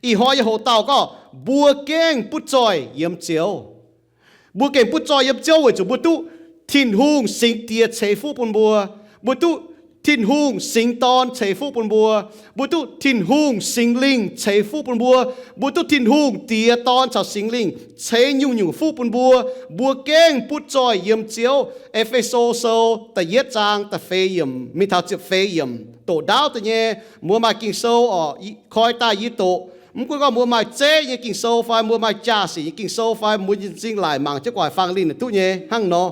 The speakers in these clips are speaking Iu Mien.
Ih hnoi nyei hoc-dauh gorngv mbuo gengh butv zoih yiem Ziouv. Mbuo gengh butv zoih yiem Ziouv weic zuqc mbuo duqv Tin-Hungh singx diex ceix fuqv bun mbuo. Mbuo duqv Tin-Hungh singx Dorn ceix fuqv bun mbuo. Mbuo duqv Tin-Hungh Singx Lingh ceix fuqv bun mbuo. Mbuo duqv Tin-Hungh Diex, Dorn caux Singx Lingh ceix nyungc-nyungc fuqv bun mbuo. Mbuo gengh butv zoih yiem Ziouv. E^fe^so Sou da'yietv zaang da'feix yiemc mingh taux ziepc feix yiemc doqc ndaauv deix nyei. Mbuo maaih Ging-Sou oc, koi daaih yie doqc. Mv gunv gorngv mbuo maaih zeiv nyei Ging-Sou fai mbuo maaih jaa-sic nyei Ging-Sou fai mbuo nyei m'zing laaic mangc jienv gu'nguaaic fangx linh duqv nyei hnangv nor.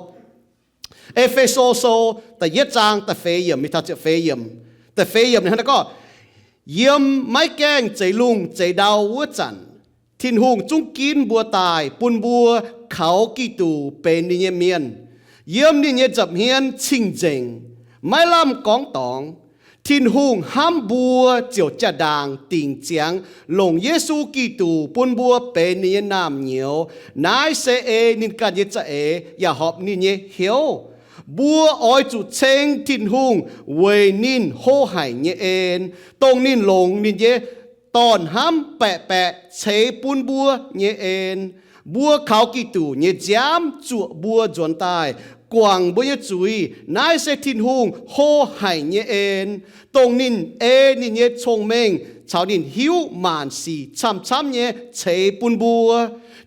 E^fe^so Sou da'yietv zaang da'feix yiemc mingh taux ziepc feix yiemc. Da'feix yiemc ninh hnangv naaiv gorngv, Yiem maiv gaengh zeix lungh zeix ndau wuov zanc, Tin-Hungh zungv ginv mbuo daaih bun mbuo kaux Giduc benx ninh nyei mienh. Yiem ninh nyei nza'hmien cing-nzengc, maiv lamh gorngv dorngx. Tin-Hungh hnamv mbuo ziouc jaa-ndaangc dingc ziangx longc Yesu Giduc bun mbuo benx ninh nyei naamh nyouz. Naaiv se ei ninh ganh nyei za'eix yaac horpc ninh nyei hnyouv. Mbuo oix zuqc ceng Tin-Hungh weic ninh hlo haic nyei en, dongh ninh longc ninh nyei Dorn hnamv baeqc baeqc ceix bun mbuo nyei en. Mbuo kaux Giduc nyei nziaamv zuoqc mbuo nzuonx daaih, guangc mbuo nyei zuiz. Naaiv se Tin-Hungh hlo haic nyei en, dongh ninh ei ninh nyei cong-mengh caux ninh hiuv maanc sic camv-camv nyei ceix bun mbuo.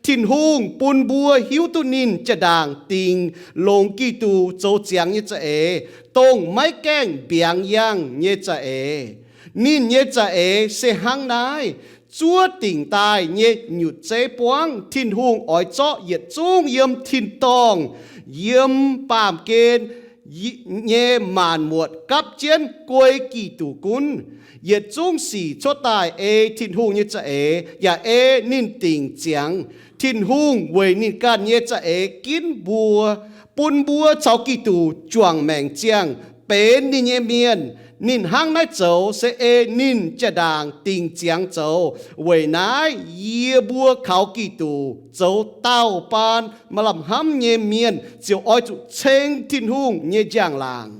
Tin-Hungh bun mbuo hiuv duqv ninh jaa-ndaangc dingc longc Giduc zoux ziangx nyei za'eix, dongh maiv gaengh mbiaangx yangh nyei za'eix. Ninh nyei za'eix se hnangv naaiv: Zuov dingc daaih nyei nyutc zeiv buangv Tin-Hungh oix zorqv yietc zungv yiem tin-dorngh, yiem baamh gen nyei maanc muotc gapv jienv guei Giduc gunv. Yietc zungv sic cuotv daaih ei Tin-Hungh nyei za'eix yaac ei ninh dingc ziangx. Tin-Hungh weic ninh ganh nyei za'eix ginv mbuo, bun mbuo caux Giduc juangc maengc ziangh benx ninh nyei mienh. Ninh hnangv naaiv zoux se ei ninh jaa-ndaangc dingc ziangx zoux. Weic naaiv yie mbuo kaux Giduc zoux dauh baan maaih lamh hnamv nyei mienh ziouc oix zuqc ceng Tin-Hungh nyei njang-laangc.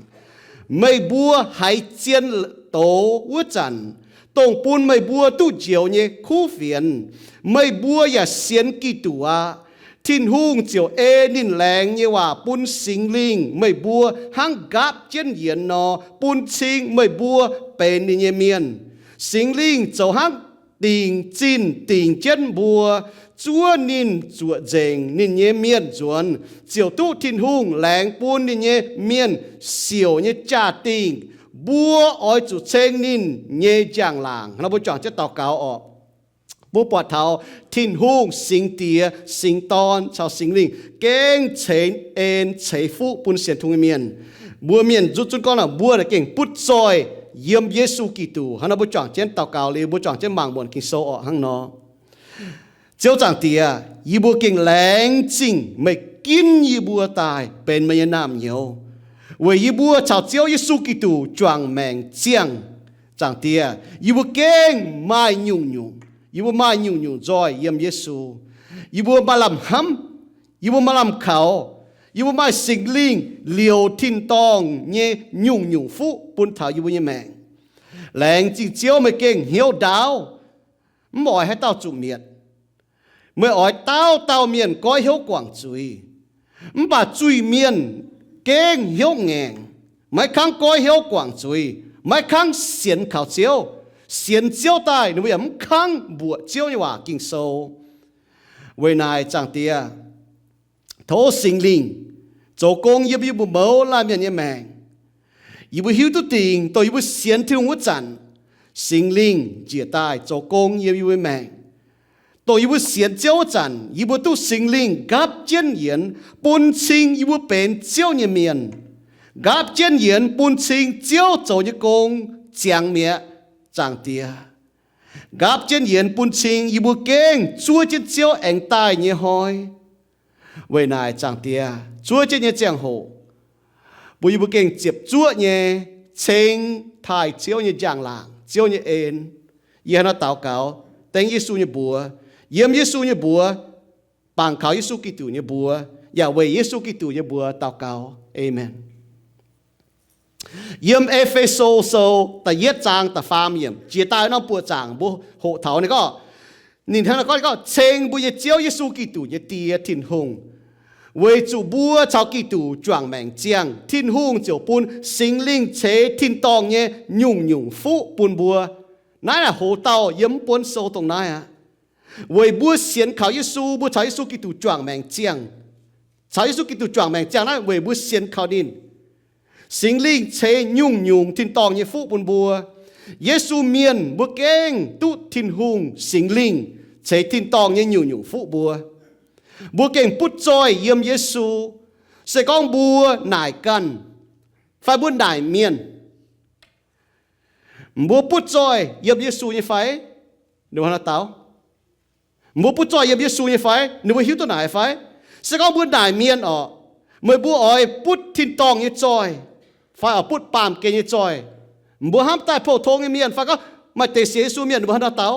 Meih mbuo haiz zien doz wuov zanc, dongh bun meih mbuo duqv njoux nyei kuv fienx, meih mbuo yaac sienx Giduc aqv. Tin-Hungh ziouc ei ninh laengz nyei waac bun Singx Lingh meih mbuo hnangv nqaapv jienv yienx nor, bun cing meih mbuo benx ninh nyei mienh. Singx Lingh zoux hnangv dingc zinh dingc jienv mbuo, zuov ninh zuoqc nzengc ninh nyei mienh nzuonx, ziouc duqv Tin-Hungh laengz bun ninh nyei mienh siouc nyei jaa-dingh. Mbuo oix zuqc ceng ninh nyei njang-laangc. Nor mbuo juangc jienv daux gaux oc. Mbuo buatc taux Tin-Hungh singx Diex, singx Dorn caux Singx Lingh gengh ceix en ceix fuqv bun sienx Tin-Hungh nyei mienh. Mbuo mienh nzutv zunv gorngv naaic, mbuo gengh butv zoih yiem Yesu Giduc. Hnangv nor mbuo juangc jienv daux gaux liuz, mbuo juangc jienv mangc muonc Ging-Sou orqc hnangv nor. Ziouv Zaangc Diex, yie mbuo gengh laengz zingh meih ginv yie mbuo daaih benx meih nyei naamh nyouz, weic yie mbuo caux Ziouv Yesu Giduc juangc maengc ziangh. Zaangc Diex, yie mbuo gengh maaih nyungc-nyungc, yie mbuo maaih nyungc-nyungc nzoih yiem Yesu. Yie mbuo maaih lamh hnamv, yie mbuo maaih lamh kaux, yie mbuo maaih Singx Lingh liouc tin-dorngh nyei nyungc-nyungc fuqv bun taux yie mbuo nyei maengc. Laengz zingh Ziouv, meih gengh hnyouv ndaauv, mv oix haaix dauh zuqc mietc. Meih oix dauh dauh mienh goiv hnyouv guangc zuiz. Mv baac zuiz-mienh gengh hnyouv ngaengc, maiv kangv goiv hnyouv guangc zuiz, maiv kangv sienx kaux Ziouv. Sienx Ziouv daaih ninh mbuo yaac mv kangv mbuoqc Ziouv nyei waac Ging-Sou. Weic naaic, Zaangc Diex, tov Singx Lingh zoux gong yiem yie mbuo mouz laanh mienh nyei maengc. Yie mbuo hiuv duqv dingc, dongh yie mbuo sienx Tin-Hungh wuov zanc, Singx Lingh njiec daaih zoux gong yiem yie mbuo maengc. Dongh yie mbuo sienx Ziouv wuov zanc, yie mbuo duqv Singx Lingh nqaapv jienv yienx bun cing yie mbuo benx Ziouv nyei mienh. Nqaapv jienv yienx bun cing Ziouv zoux nyei gong ziangx mi'aqv, Zaangc Diex. Nqaapv jienv yienx bun cing yie mbuo gengh zuov jienv Ziouv aengx daaih nyei hnoi. Weic naaic, Zaangc Diex, zuov jienv nyei ziangh hoc, bun yie mbuo gengh ziepc zuoqv nyei ceng taaih Ziouv nyei njang-laangc, Ziouv nyei en. Yie hnangv naaiv daux gaux dengv Yesu nyei mbuox, yiem Yesu nyei mbuox, bangc kaux Yesu Giduc nyei mbuox, yaac weic Yesu Giduc nyei mbuox daux gaux. Aamen. Yiem E^fe^so Sou da'yietv zaang da'faam yiemc, jiex daaih norm buoqc zaangc mbuo hoqc taux ninh gorngv, Ninh hnangv naaiv gorngv, ninh gorngv, Ceng mbuo nyei Ziouv Yesu Giduc nyei Die, Tin-Hungh, weic zuqc mbuo caux Giduc juangc maengc ziangh, Tin-Hungh ziouc bun Singx Lingh ceix tin-dorngh nyei nyungc-nyungc fuqv bun mbuo. Naaiv naaic hoz dauh yiem mv buonv sou dongh naaiv aqv. Weic mbuo sienx kaux Yesu, mbuo caux Yesu Giduc juangc maengc ziangh, caux Yesu Giduc juangc maengc ziangh naaiv weic mbuo sienx kaux ninh, Singx Lingh ceix nyungc-nyungc tin-dorngh nyei fuqv bun mbuo. Yesu mienh mbuo gengh duqv Tin-Hungh Singx Lingh ceix tin-dorngh nyei nyungc-nyungc fuqv mbuo. Mbuo gengh butv zoih yiem Yesu. Se gorngv mbuo naaic ganh fai mbuo naaic mienh, mbuo butv zoih yiem Yesu nyei fai? Ninh mbuo hnangv naaiv dau, mbuo butv zoih yiem Yesu nyei fai? Ninh mbuo hiuv duqv naaic fai? Se gorngv mbuo naaic mienh orqc, meih mbuo oix butv tin-dorngh nyei zoih fai oix butv baamh gen nyei zoih? Mbuo hnamv daaih pou-tong nyei mienh fai gorngv maaih deix sienx Yesu mienh, ninh mbuo hnangv naaiv dau,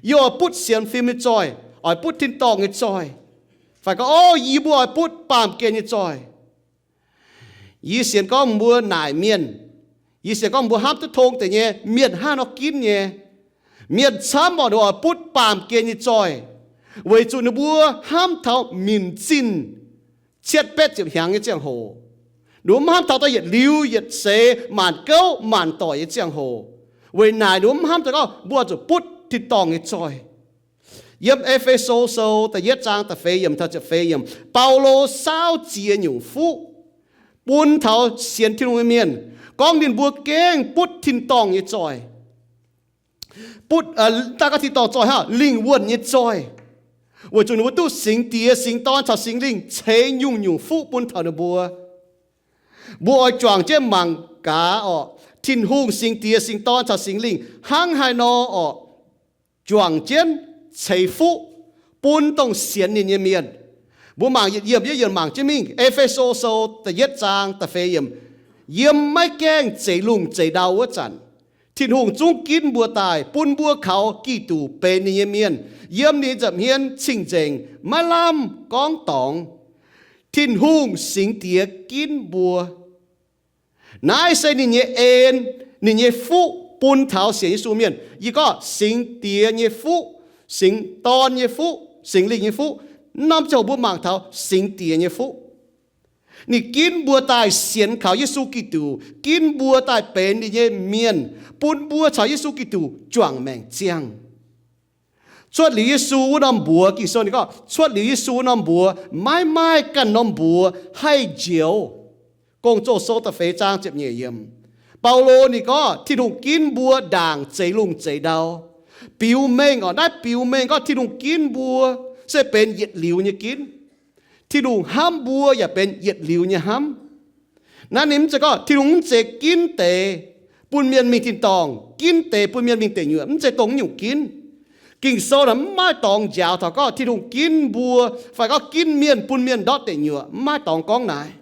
yie oix butv sienx fim nyei zoih, oix butv tin-dorngh nyei zoih, fai gorngv, o, yie mbuo oix butv baamh gen nyei zoih. Yie sienx gorngv mbuo naaic mienh, yie sienx gorngv mbuo hnamv duqv tong deix nyei mienh hnangv nor ginv nyei. Mienh camv orqc, ninh mbuo oix butv baamh gen nyei zoih, weic zuqc ninh mbuo hnamv taux minc zinh cietv betv ziepc hnyangx nyei ziangh hoc. Ninh mbuo mv hnamv taux daaih yietc liuz yietc seix maanc gouv maanc doic nyei ziangh hoc. Weic naaic ninh mbuo mv hnamv taux gorngv mbuo oix zuqc butv tin-dorngh nyei zoih. Yiem E^fe^so Sou da'yietv zaang da'feix yiemc taux ziepc feix yiemc, Baulo saauv ziex nyungc fuqv bun taux sienx Tin-Hungh nyei mienh, gorngv ninh mbuo gengh butv tin-dorngh nyei zoih. Butv, daaih gorngv tin-dorngh zoih hnangv, lingh wuonh nyei zoih, weic zuqc ninh mbuo duqv Singx Diex, Singx Dorn caux Singx Lingh ceix nyungc-nyungc fuqv bun taux ninh mbuo. Mbuo oix juangc jienv mangc gaax orqc, Tin-Hungh, Singx Diex, Singx Dorn caux Singx Lingh hnangv haaix nor orqc, juangc jienv ceix fuqv bun dongh sienx ninh nyei mienh. Mbuo mangc yietc yiemc, yietc yiemc mangc jienv mingh. E^fe^so Sou da'yietv zaang da'feix yiemc, yiem maiv gaengh zeix lungh zeix ndau wuov zanc, Tin-Hungh zungv ginv mbuo daaih, bun mbuo kaux Giduc benx ninh nyei mienh, yiem ninh nza'hmien cing-nzengc, maiv lamh gorngv dorngx. Tin-Hungh Singx Diex ginv mbuo. Naaiv se ninh nyei en, ninh nyei fuqv bun taux sienx Yesu mienh. Yie gorngv Singx Diex nyei fuqv, Singx Dorn nyei fuqv, Singx Lingh nyei fuqv. Naaiv norm ziangh hoc mbuo mangc taux Singx Diex nyei fuqv. Ninh ginv mbuo daaih sienx kaux Yesu Giduc, ginv mbuo daaih benx ninh nyei mienh, bun mbuo caux Yesu Giduc juangc maengc ziangh. Cuotv liuz Yesu wuov norm mbuox, Ging-Sou ninh gorngv, cuotv liuz Yesu wuov norm mbuox, maiv maaih ganh norm mbuox haih njoux. Gong-Zoh Sou da'feix zaang ziepc nyeic yiemc, Baulo ninh gorngv Tin-Hungh ginv mbuo ndaangc zeix lungh zeix ndau. Biux mengh orqc, naaiv biux mengh gorngv Tin-Hungh ginv mbuo se benx yietc liuz nyei ginv. Tin-Hungh hnamv mbuo yaac benx yietc liuz nyei hnamv. Naaiv ninh mv zeiz gorngv Tin-Hungh mv zeiz ginv deix bun mienh mingh tin-dorngh, ginv deix bun mienh mingh deic nyuoqc, mv zeiz dongh nyungc ginv. Ging-Sou naaic mv maaih dorngx njaaux taux gorngv Tin-Hungh ginv mbuo fai gorngv ginv mienh bun mienh ndortv deic nyuoqc, mv maaih dorngx gorngv naaic.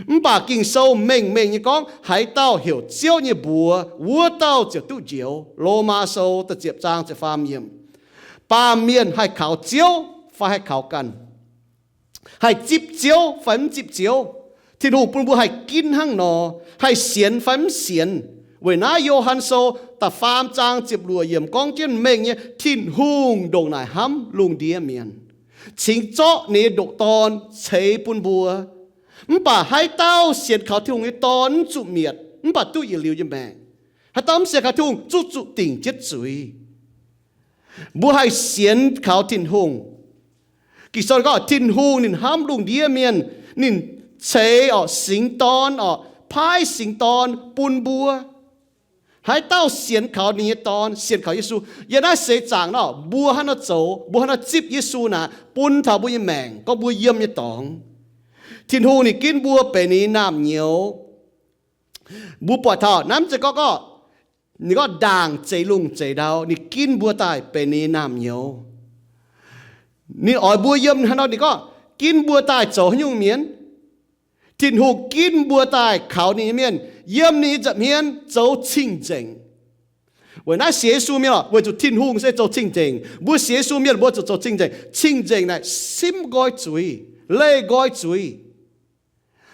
Mv baac Ging-Sou mengh mengh nyei gorngv, haaix dauh heuc Ziouv nyei mbuox, wuov dauh ziouc duqv njoux. Lomaa Sou da'ziepc zaang ziepc faam yiemc. Baamh mienh haih kaux Ziouv fai haih kaux ganh, haih zipv Ziouv fai mv zipv Ziouv, Tin-Hungh bun mbuo haih ginv hnangv nor, haih sienx fai mv sienx. Weic naaiv Yo^han Sou da'faam zaang ziepc luoqc yiemc gorngv jienv mengh nyei Tin-Hungh ndongc naaic hnamv lungh ndiev mienh, cingx zorqv ninh nyei ndoqc Dorn ceix bun mbuo. Mv baac haaix dauh sienx kaux Tin-Hungh nyei Dorn mv zuqc mietc, mv baac duqv yietc liuz nyei maengc. Haaix dauh mv sienx kaux Tin-Hungh zungv zuqc dingc jienv zuiz. Mbuo haih sienx kaux Tin-Hungh. Ging-Sou gorngv Tin-Hungh ninh hnamv lungh ndiev mienh, ninh ceix orqc Singx Dorn orqc, paaiv Singx Dorn bun mbuo. Haaix dauh sienx kaux ninh nyei Dorn, sienx kaux Yesu, yiem naaiv seix zaangc nor, mbuo hnangv nor zoux, mbuo hnangv nor zipv Yesu naaic bun taux mbuo nyei maengc, gorngv mbuo yiem nyei dorngx, Tin-Hungh ninh ginv mbuo benx ninh nyei naamh nyouz. Mbuo buatc taux naaiv mv zeiz gorngv, gorngv ninh gorngv ndaangc zeix lungh zeix ndau, ninh ginv mbuo daaih benx ninh nyei naamh nyouz. Ninh oix mbuo yiem hnangv nor, ninh gorngv ginv mbuo daaih zoux haaix nyungc mienh? Tin-Hungh ginv mbuo daaih kaux ninh nyei mienh, yiem ninh nyei nza'hmien zoux cing-nzengc. Weic naaiv sienx Yesu mienh oc, weic zuqc Tin-Hungh se zoux cing-nzengc. Mbuo sienx Yesu mienh mbuo zuqc zoux cing-nzengc. Cing-nzengc naaic simv nqoi zuiz, leih nqoi zuiz.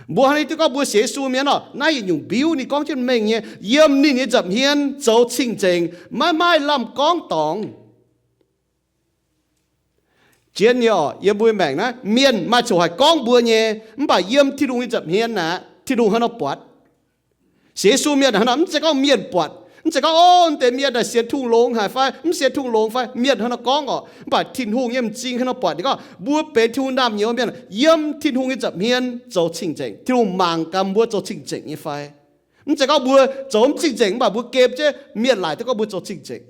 Mbuo hnangv naaiv duqv gorngv mbuo sienx Yesu mienh oc, naaiv yietc nyungc mbiuv ninh gorngv jienv mengh nyei, yiem ninh nyei nza'hmien zoux cing-nzengc, maiv maaih lamh gorngv dorngx. Jienv nyei oc, yiem mbuo maengc naaiv mienh maaih coc haic gorngv mbuo nyei, mv baac yiem Tin-Hungh nyei nza'hmien naaic, Tin-Hungh hnangv nor buatc. Sienx Yesu mienh hnangv nor, mv zeiz gorngv mienh buatc, mv zeiz gorngv, o, deix mienh naaic sienx Tin-Hungh longx haic fai mv sienx Tin-Hungh longx fai, mienh hnangv nor gorngv oc. Mv baac Tin-Hungh nyei m'zing hnangv nor buatc ninh gorngv mbuo benx Tin-Hungh naamh nyouz mienh, yiem Tin-Hungh nyei nza'hmien zoux cing-nzengc. Tin-Hungh mangc gaax mbuo zoux cing-nzengc nyei fai. Mv zeiz gorngv mbuo zoux mv cing-nzengc, mv baac mbuo gem jienv mienh laaic duqv gorngv mbuo zoux cing-nzengc.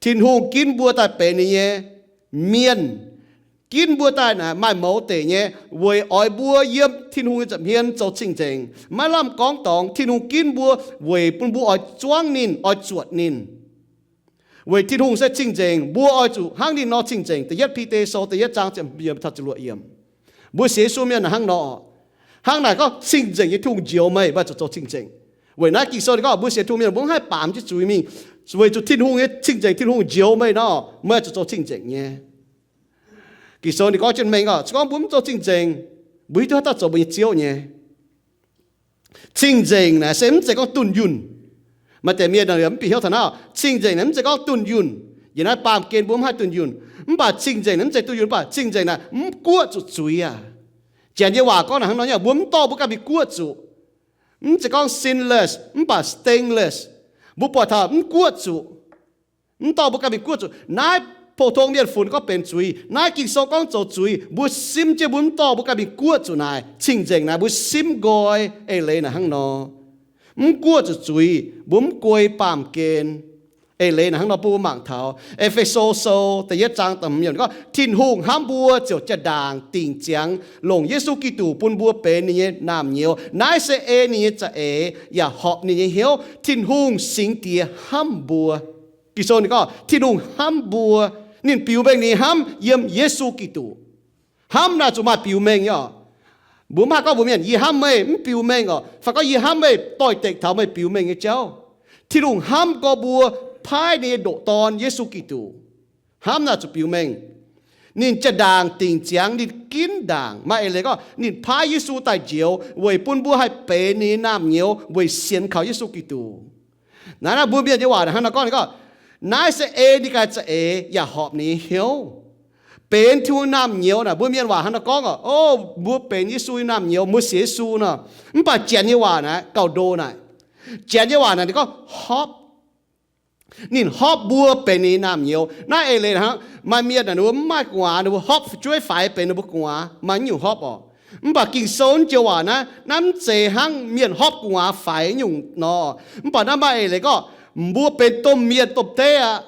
Tin-Hungh ginv mbuo daaih benx ninh nyei mienh, ginv mbuo daaih naaic maaih mouz deic nyei, weic oix mbuo yiem Tin-Hungh nyei nza'hmien zoux cing-nzengc. Maiv lamh gorngv dorngx, Tin-Hungh ginv mbuo weic bun mbuo oix zuangv ninh, oix zuotc ninh. Weic Tin-Hungh se cing-nzengc, mbuo oix zuqc hnangv ninh nor cing-nzengc. Da'yietv Bide Sou da'yietv zaang ziepc luoqc yiemc. Mbuo sienx Yesu mienh hnangv nor. Hnangv naaic gorngv cing-nzengc nyei Tin-Hungh njoux meih, meih zuqc zoux cing-nzengc. Weic naaiv Ging-Sou ninh gorngv mbuo sienx Tin-Hungh mienh mbuo mv haih baamz jienv zuiz mingh, weic zuqc Tin-Hungh nyei cing-nzengc, Tin-Hungh njoux meih nor, meih zuqc zoux cing-nzengc nyei. Ging-Sou ninh gorngv jienv mengh oc, se gorngv mbuo mv zoux cing-nzengc, mbuo hiuv duqv haaix dauh zoux mbuo nyei Ziouv nyei. Cing-nzengc naaic se mv zeiz gorngv dunh yunh. Maaih deix mienh mv bieqc hnyouv taux naaiv, cing-nzengc naaic mv zeiz gorngv dunh yunh. Yiem naaiv baamh gen mbuo mv haih dunh yunh. Mv baac cing-nzengc naaic mv zeiz dunh yunh, mv baac cing-nzengc naaic mv guoqv zuqc zuiz aqv. Janx nyei waac gorngv naaic hnangv nor nyei, mbuo mv dorh mbuo ganh mingh guoqv zuqc. Mv zeiz gorngv sinless, mv baac stainless. Mbuo buatc taux mv guoqv zuqc. Mv dorh mbuo ganh mingh guoqv zuqc. Naaiv pou-tong mienh funx gorngv benx zuiz. Naaiv Ging-Sou gorngv zoux zuiz. Mbuo simv jienv mbuo mv dorh mbuo ganh mingh guoqv zuqc naaic, cing-nzengc naaic mbuo simv nqoi. Eix leiz naaic hnangv nor, mv guoqv zuqc zuiz, mbuo mv guei baamh gen. Eix leiz naaic hnangv nor bun mbuo mangc taux E^fe^so Sou da'yietv zaang da'hmz yiemc gorngv, Tin-Hungh hnamv mbuo ziouc jaa-ndaangc dingc ziangx longc Yesu Giduc bun mbuo benx ninh nyei naamh nyouz. Naaiv se ei ninh nyei za'eix yaac horpc ninh nyei hnyouv. Tin-Hungh Singx Diex hnamv mbuo. Ging-Sou ninh gorngv Tin-Hungh hnamv mbuo. Ninh biux mengh ninh hnamv yiem Yesu Giduc. Hnamv naaic zuqc maaih biux mengh nyei oc. Mbuo mv haih gorngv mbuox mienh, yie hnamv meih, mv biux mengh oc. Fai gorngv yie hnamv meih doix-dekc taux meih biux mengh nyei jauv. Tin-Hungh hnamv gorx mbuo paaiv ninh nyei ndoqc Dorn, Yesu Giduc. Hnamv naaic zuqc biux mengh. Ninh jaa-ndaangc dingc ziangx, ninh ginv ndaangc. Maaih eix leiz gorngv ninh paaiv Yesu daaih njoux weic bun mbuo haih benx ninh nyei naamh nyouz weic sienx kaux Yesu Giduc. Naaiv, naaiv mbuo mienh nyei waac hnangv nor gorngv, ninh gorngv, naaiv se ei ninh ganh za'eix yaac horpc ninh nyei hnyouv. Benx Tin-Hungh naamh nyouz naaic, mbuo mienh waac hnangv nor gorngv oc, o, mbuo benx Yesu nyei naamh nyouz, mbuo sienx Yesu nor. Mv baac Janx nyei waac naaic gauh ndo naaic. Janx nyei waac naaic ninh gorngv hopv. Ninh hopv mbuo benx ninh nyei naamh nyouz. Naaiv eix leiz hnangv, maaih mienh naaic ninh mbuo mv maaih gu'nguaaz, ninh mbuo hopv fu'jueiv faix benx ninh mbuo gu'nguaaz, maaih nyungc hopv oc. Mv baac Ging-Sou naaiv joux waac naaiv, naaiv mv zeiz hnangv mienh hopv gu'nguaaz faix nyungc nor. Mv baac naaiv maaih eix leiz gorngv, mbuo benx domh mienh domh deiv aqv.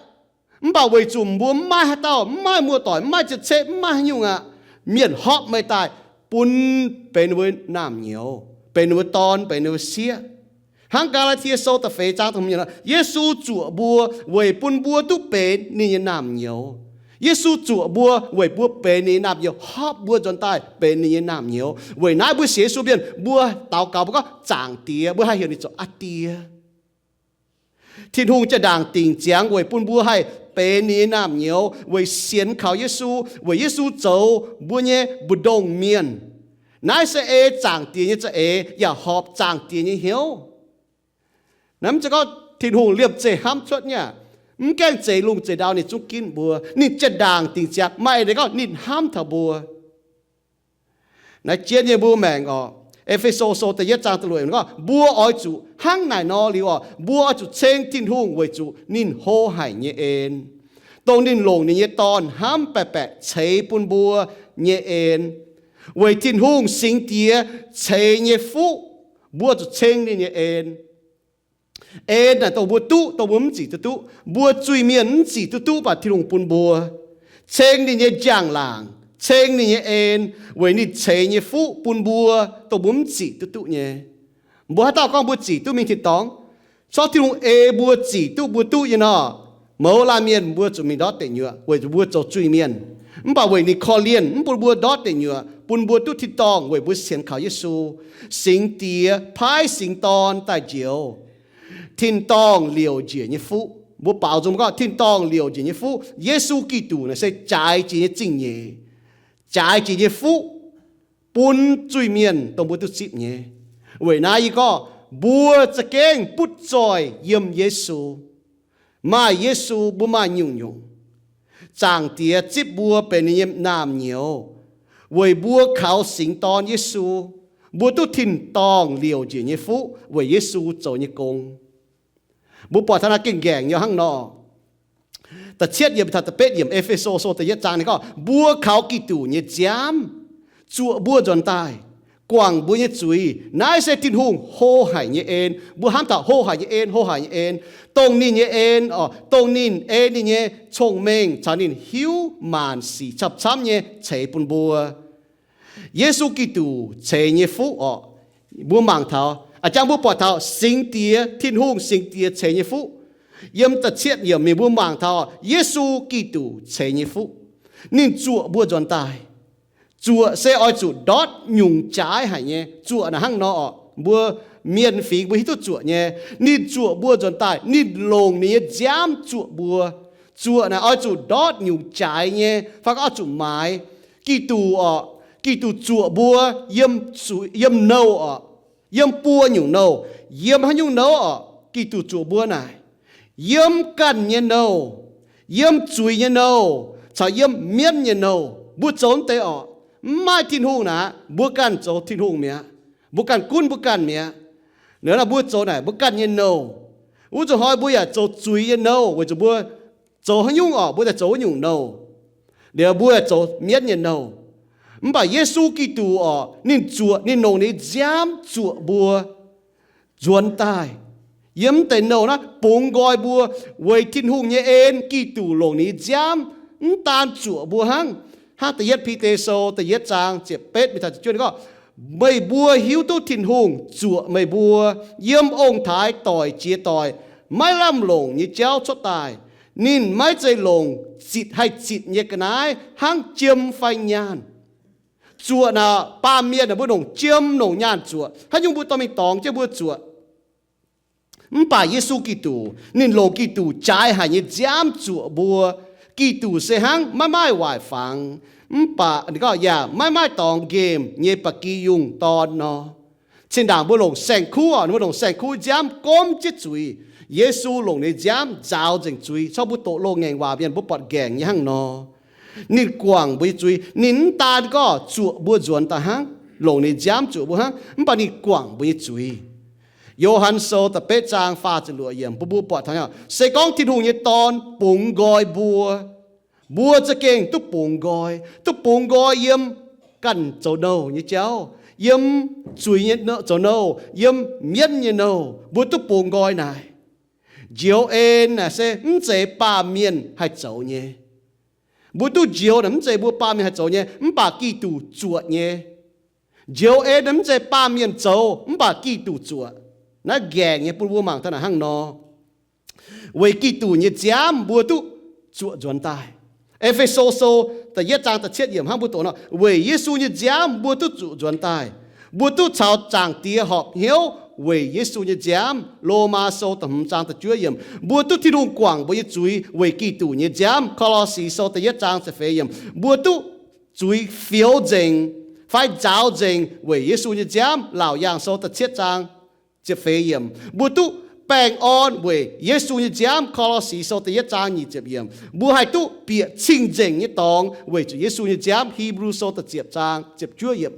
Mv baac weic zuqc mbuo mv maaih haaix dauh, mv maaih muoz-doic, mv maaih zien-ceqv, mv maaih haaix nyungc aqv, mienh hopv meih daaih bun benx ninh mbuo naamh nyouz, benx ninh mbuo dorn, benx ninh mbuo sieqv. Hnangv Gaa^laa^tie Sou da'feix zaang da'hmz yiemc, Yesu zuoqc mbuo weic bun mbuo duqv benx ninh nyei naamh nyouz. Yesu zuoqc mbuo weic mbuo benx ninh nyei naamh nyouz, hopv mbuo nzuonx daaih benx ninh nyei naamh nyouz. Weic naaiv mbuo sienx Yesu mienh, mbuo daux gaux mbuo gorngv, Zaangc Diex, mbuo haih heuc ninh zoux Aa Die. Tin-Hungh jaa-ndaangc dingc ziangx weic bun mbuo haih benx ninh nyei naamh nyouz weic sienx kaux Yesu, weic Yesu zoux mbuo nyei mbu'ndongx mienh. Naaiv se ei Zaangc Diex nyei za'eix yaac horpc Zaangc Diex nyei hnyouv. Naaiv mv zeiz gorngv Tin-Hungh liemh zeih hnamv cuotv nyei aqv. Mv gaengh zeix lungh zeix ndau ninh zungv ginv mbuo. Ninh jaa-ndaangc dingc ziangx, maaih eix leiz gorngv ninh hnamv taux mbuo. Naaiv jienv nyei mbuo maengc oc, E^fe^so Sou da'yietv zaang da'luoqc gorngv, mbuo oix zuqc hnangv naaic nor liuz oc, mbuo oix zuqc ceng Tin-Hungh weic zuqc ninh hlo haic nyei en, dongh ninh longc ninh nyei Dorn hnamv baeqc baeqc ceix bun mbuo nyei en. Weic Tin-Hungh Singx Diex ceix nyei fuqv, mbuo zuqc ceng ninh nyei en. En naaic dongh mbuo duqv, dongh mbuo mv zic duqv duqv. Mbuo zuiz-mienh mv zic duqv duqv, mv baac Tin-Hungh bun mbuo. Ceng ninh nyei njang-laangc, ceng ninh nyei en, weic ninh ceix nyei fuqv bun mbuo, dongh mbuo mv zic duqv duqv nyei. Mbuo haaix dauh gorngv mbuo zic duqv mingh tin-dorngh? Corc Tin-Hungh ei mbuo zic duqv mbuo duqv nyei nor, mouz laanh mienh mbuo zuqc mingh ndortv deic nyuoqc weic zuqc mbuo zoux zuiz-mienh. Mv baac weic ninh korv-lienh mv bun mbuo ndortv deic nyuoqc, bun mbuo duqv tin-dorngh weic mbuo sienx kaux Yesu. Singx Diex paaiv Singx Dorn daaih njoux. Tin-dorngh liouc njiec nyei fuqv, mbuo baaux nzung gorngv tin-dorngh liouc njiec nyei fuqv, Yesu Giduc naaic se jaaix jiex nyei zingh nyeic, jaaix jiex nyei fuqv bun zuiz-mienh dongh mbuo duqv zipv nyei. Weic naaiv yie gorngv mbuo za'gengh butv zoih yiem Yesu. Maaih Yesu mbuo maaih nyungc-nyungc. Zaangc Diex zipv mbuo benx ninh nyei naamh nyouz, weic mbuo kaux Singx Dorn Yesu, mbuo duqv tin-dorngh liouc njiec nyei fuqv weic Yesu zoux nyei gong. Mbuo buatc taux naaiv gengh nqaengc nyei hnangv nor. Da'cietv yiemc taux da'betv yiemc, E^fe^so Sou da'yietv zaang ninh gorngv, mbuo kaux Giduc nyei nziaamv zuoqc mbuo nzuonx daaih, guangc mbuo nyei zuiz. Naaiv se Tin-Hungh hlo haic nyei en. Mbuo hnamv taux hlo haic nyei en, hlo haic nyei en, dongh ninh nyei en, dongh ninh ei ninh nyei cong-mengh caux ninh hiuv maanc sic camv-camv nyei ceix bun mbuo. Yesu Giduc ceix nyei fuqv orqc, mbuo mangc taux, a'jang mbuo buatc taux Singx Diex, Tin-Hungh Singx Diex ceix nyei fuqv. Yiem da'cietv yiemc mingh mbuo mangc taux Yesu Giduc ceix nyei fuqv, ninh zuoqc mbuo nzuonx daaih. Zuoqc se oix zuqc ndortv nyungc jaaix haic nyei. Zuoqc naaic hnangv nor orqc, mbuo mienh fingx mbuo hiuv duqv zuoqc nyei. Ninh zuoqc mbuo nzuonx daaih, ninh longc ninh nyei nziaamv zuoqc mbuo. Zuoqc naaic oix zuqc ndortv nyungc jaaix nyei fai gorngv oix zuqc maaiz. Giduc orqc, Giduc zuoqc mbuo yiem, yiem nouh orqc, yiem buo nyungc nouh, yiem haaix nyungc nouh orqc, Giduc zuoqc mbuo naaic, yiem ganh nyei nouh, yiem zuiz nyei nouh, caux yiem mienv nyei nouh. Mbuo zoux mv deix orqc, mv maaih Tin-Hungh naaic, mbuo ganh zoux Tin-Hungh mi'aqv. Mbuo ganh gunv mbuo ganh mi'aqv. Liuz nor mbuo zoux naaic mbuo ganh nyei nouh. Wuov zuqc hnoi mbuo yaac zoux zuiz nyei nouh weic zuqc mbuo zoux haaix nyungc orqc, mbuo daaih zoux wuov nyungc nouh. Liuz mbuo yaac zoux mienv nyei nouh. Mv baac Yesu Giduc orqc, ninh zuoqc, ninh longc ninh nziaamv zuoqc mbuo nzuonx daaih yiem mv deix nouh naaiv bungx nqoi mbuo. Weic Tin-Hungh nyei en, Giduc longc ninh nziaamv mv daan zuoqc mbuo hnangv. Hnangv da'yietv Bide Sou da'yietv zaang ziepc betv mingh taux ziepc juov ninh gorngv, meih mbuo hiuv duqv Tin-Hungh zuoqc meih mbuo yiem ong-taaix doic jiex doic maiv lamh longc nyei jauv cuotv daaih. Ninh maiv zeiz longc zitc haih zitc nyei ga'naaiv hnangv jiem fai nyaanh. Zuoqc naaic baamh mienh naaic mbuo longc jiem longc nyaanh zuoqc. Haaix nyungc mbuo dorh mingh dorngx jienv mbuo zuoqc. Mv baac Yesu Giduc, ninh longc Giduc jaaix haic nyei nziaamv zuoqc mbuo. Giduc se hnangv maiv maaih waaic fangx, mv baac ninh gorngv yaac maiv maaih dorngx nqemh nyei ba'gi yungh dorn nor. Zinh ndaangc mbuo longc saeng-kuv orqc, mbuo longc saeng-kuv nziaamv gomv jienv zuiz. Yesu longc ninh nziaamv nzaaux nzengc zuiz. Corc mbuo doqc loz-ngaengc waac mienh mbuo buatc nqaengc nyei hnangv nor. Ninh guangc mbuo nyei zuiz. Ninh mv daan gorngv zuoqc mbuo nzuonx daaih hnangv, longc ninh nziaamv zuoqc mbuo hnangv, mv baac ninh guangc mbuo nyei zuiz. Yo^han Sou da'betv zaang faah ziepc luoqc yiemc bun mbuo buatc taux, se gorngv Tin-Hungh nyei Dorn bungx nqoi mbuo, mbuo za'gengh duqv bungx nqoi, duqv bungx nqoi yiem ganh zoux nouh nyei jauv, yiem zuiz nyei zoux nouh, yiem mienv nyei nouh, mbuo duqv bungx nqoi naaic. Njoux en naaic se mv zeiz baamh mienh haih zoux nyei. Mbuo duqv njoux naaic mv zeiz mbuo baamh mienh haih zoux nyei, mv baac Giduc zuoqc nyei. Njoux en naaic mv zeiz baamh mienh zoux, mv baac Giduc zuoqc. Naaiv nqaengc nyei bun mbuo mangc daaih naaic hnangv nor. Weic Giduc nyei nziaamv mbuo duqv zuoqc nzuonx daaih. E^fe^so Sou da'yietv zaang da'cietv yiemc hnangv mbuo doqc nor, weic Yesu nyei nziaamv mbuo duqv zuqc nzuonx daaih. Mbuo duqv caux Zaangc Diex horpc hnyouv weic Yesu nyei nziaamv. Lomaa Sou da'hmz zaang da'juov yiemc, mbuo duqv Tin-Hungh guangc mbuo nyei zuiz weic Giduc nyei nziaamv. Ko^lo^si Sou da'yietv zaang ziepc feix yiemc, mbuo duqv zuiz fioux nzengc fai nzaaux nzengc weic Yesu nyei nziaamv. Laauc Yaangh Sou da'cietv zaang ziepc feix yiemc, mbuo duqv baengh orn weic Yesu nyei nziaamv. Ko^lo^si Sou da'yietv zaang nyic ziepc yiemc, mbuo haih duqv bieqc cing-nzengc nyei dorngx weic zuqc Yesu nyei nziaamv. Hipv^lu Sou da'ziepc zaang ziepc juov yiemc,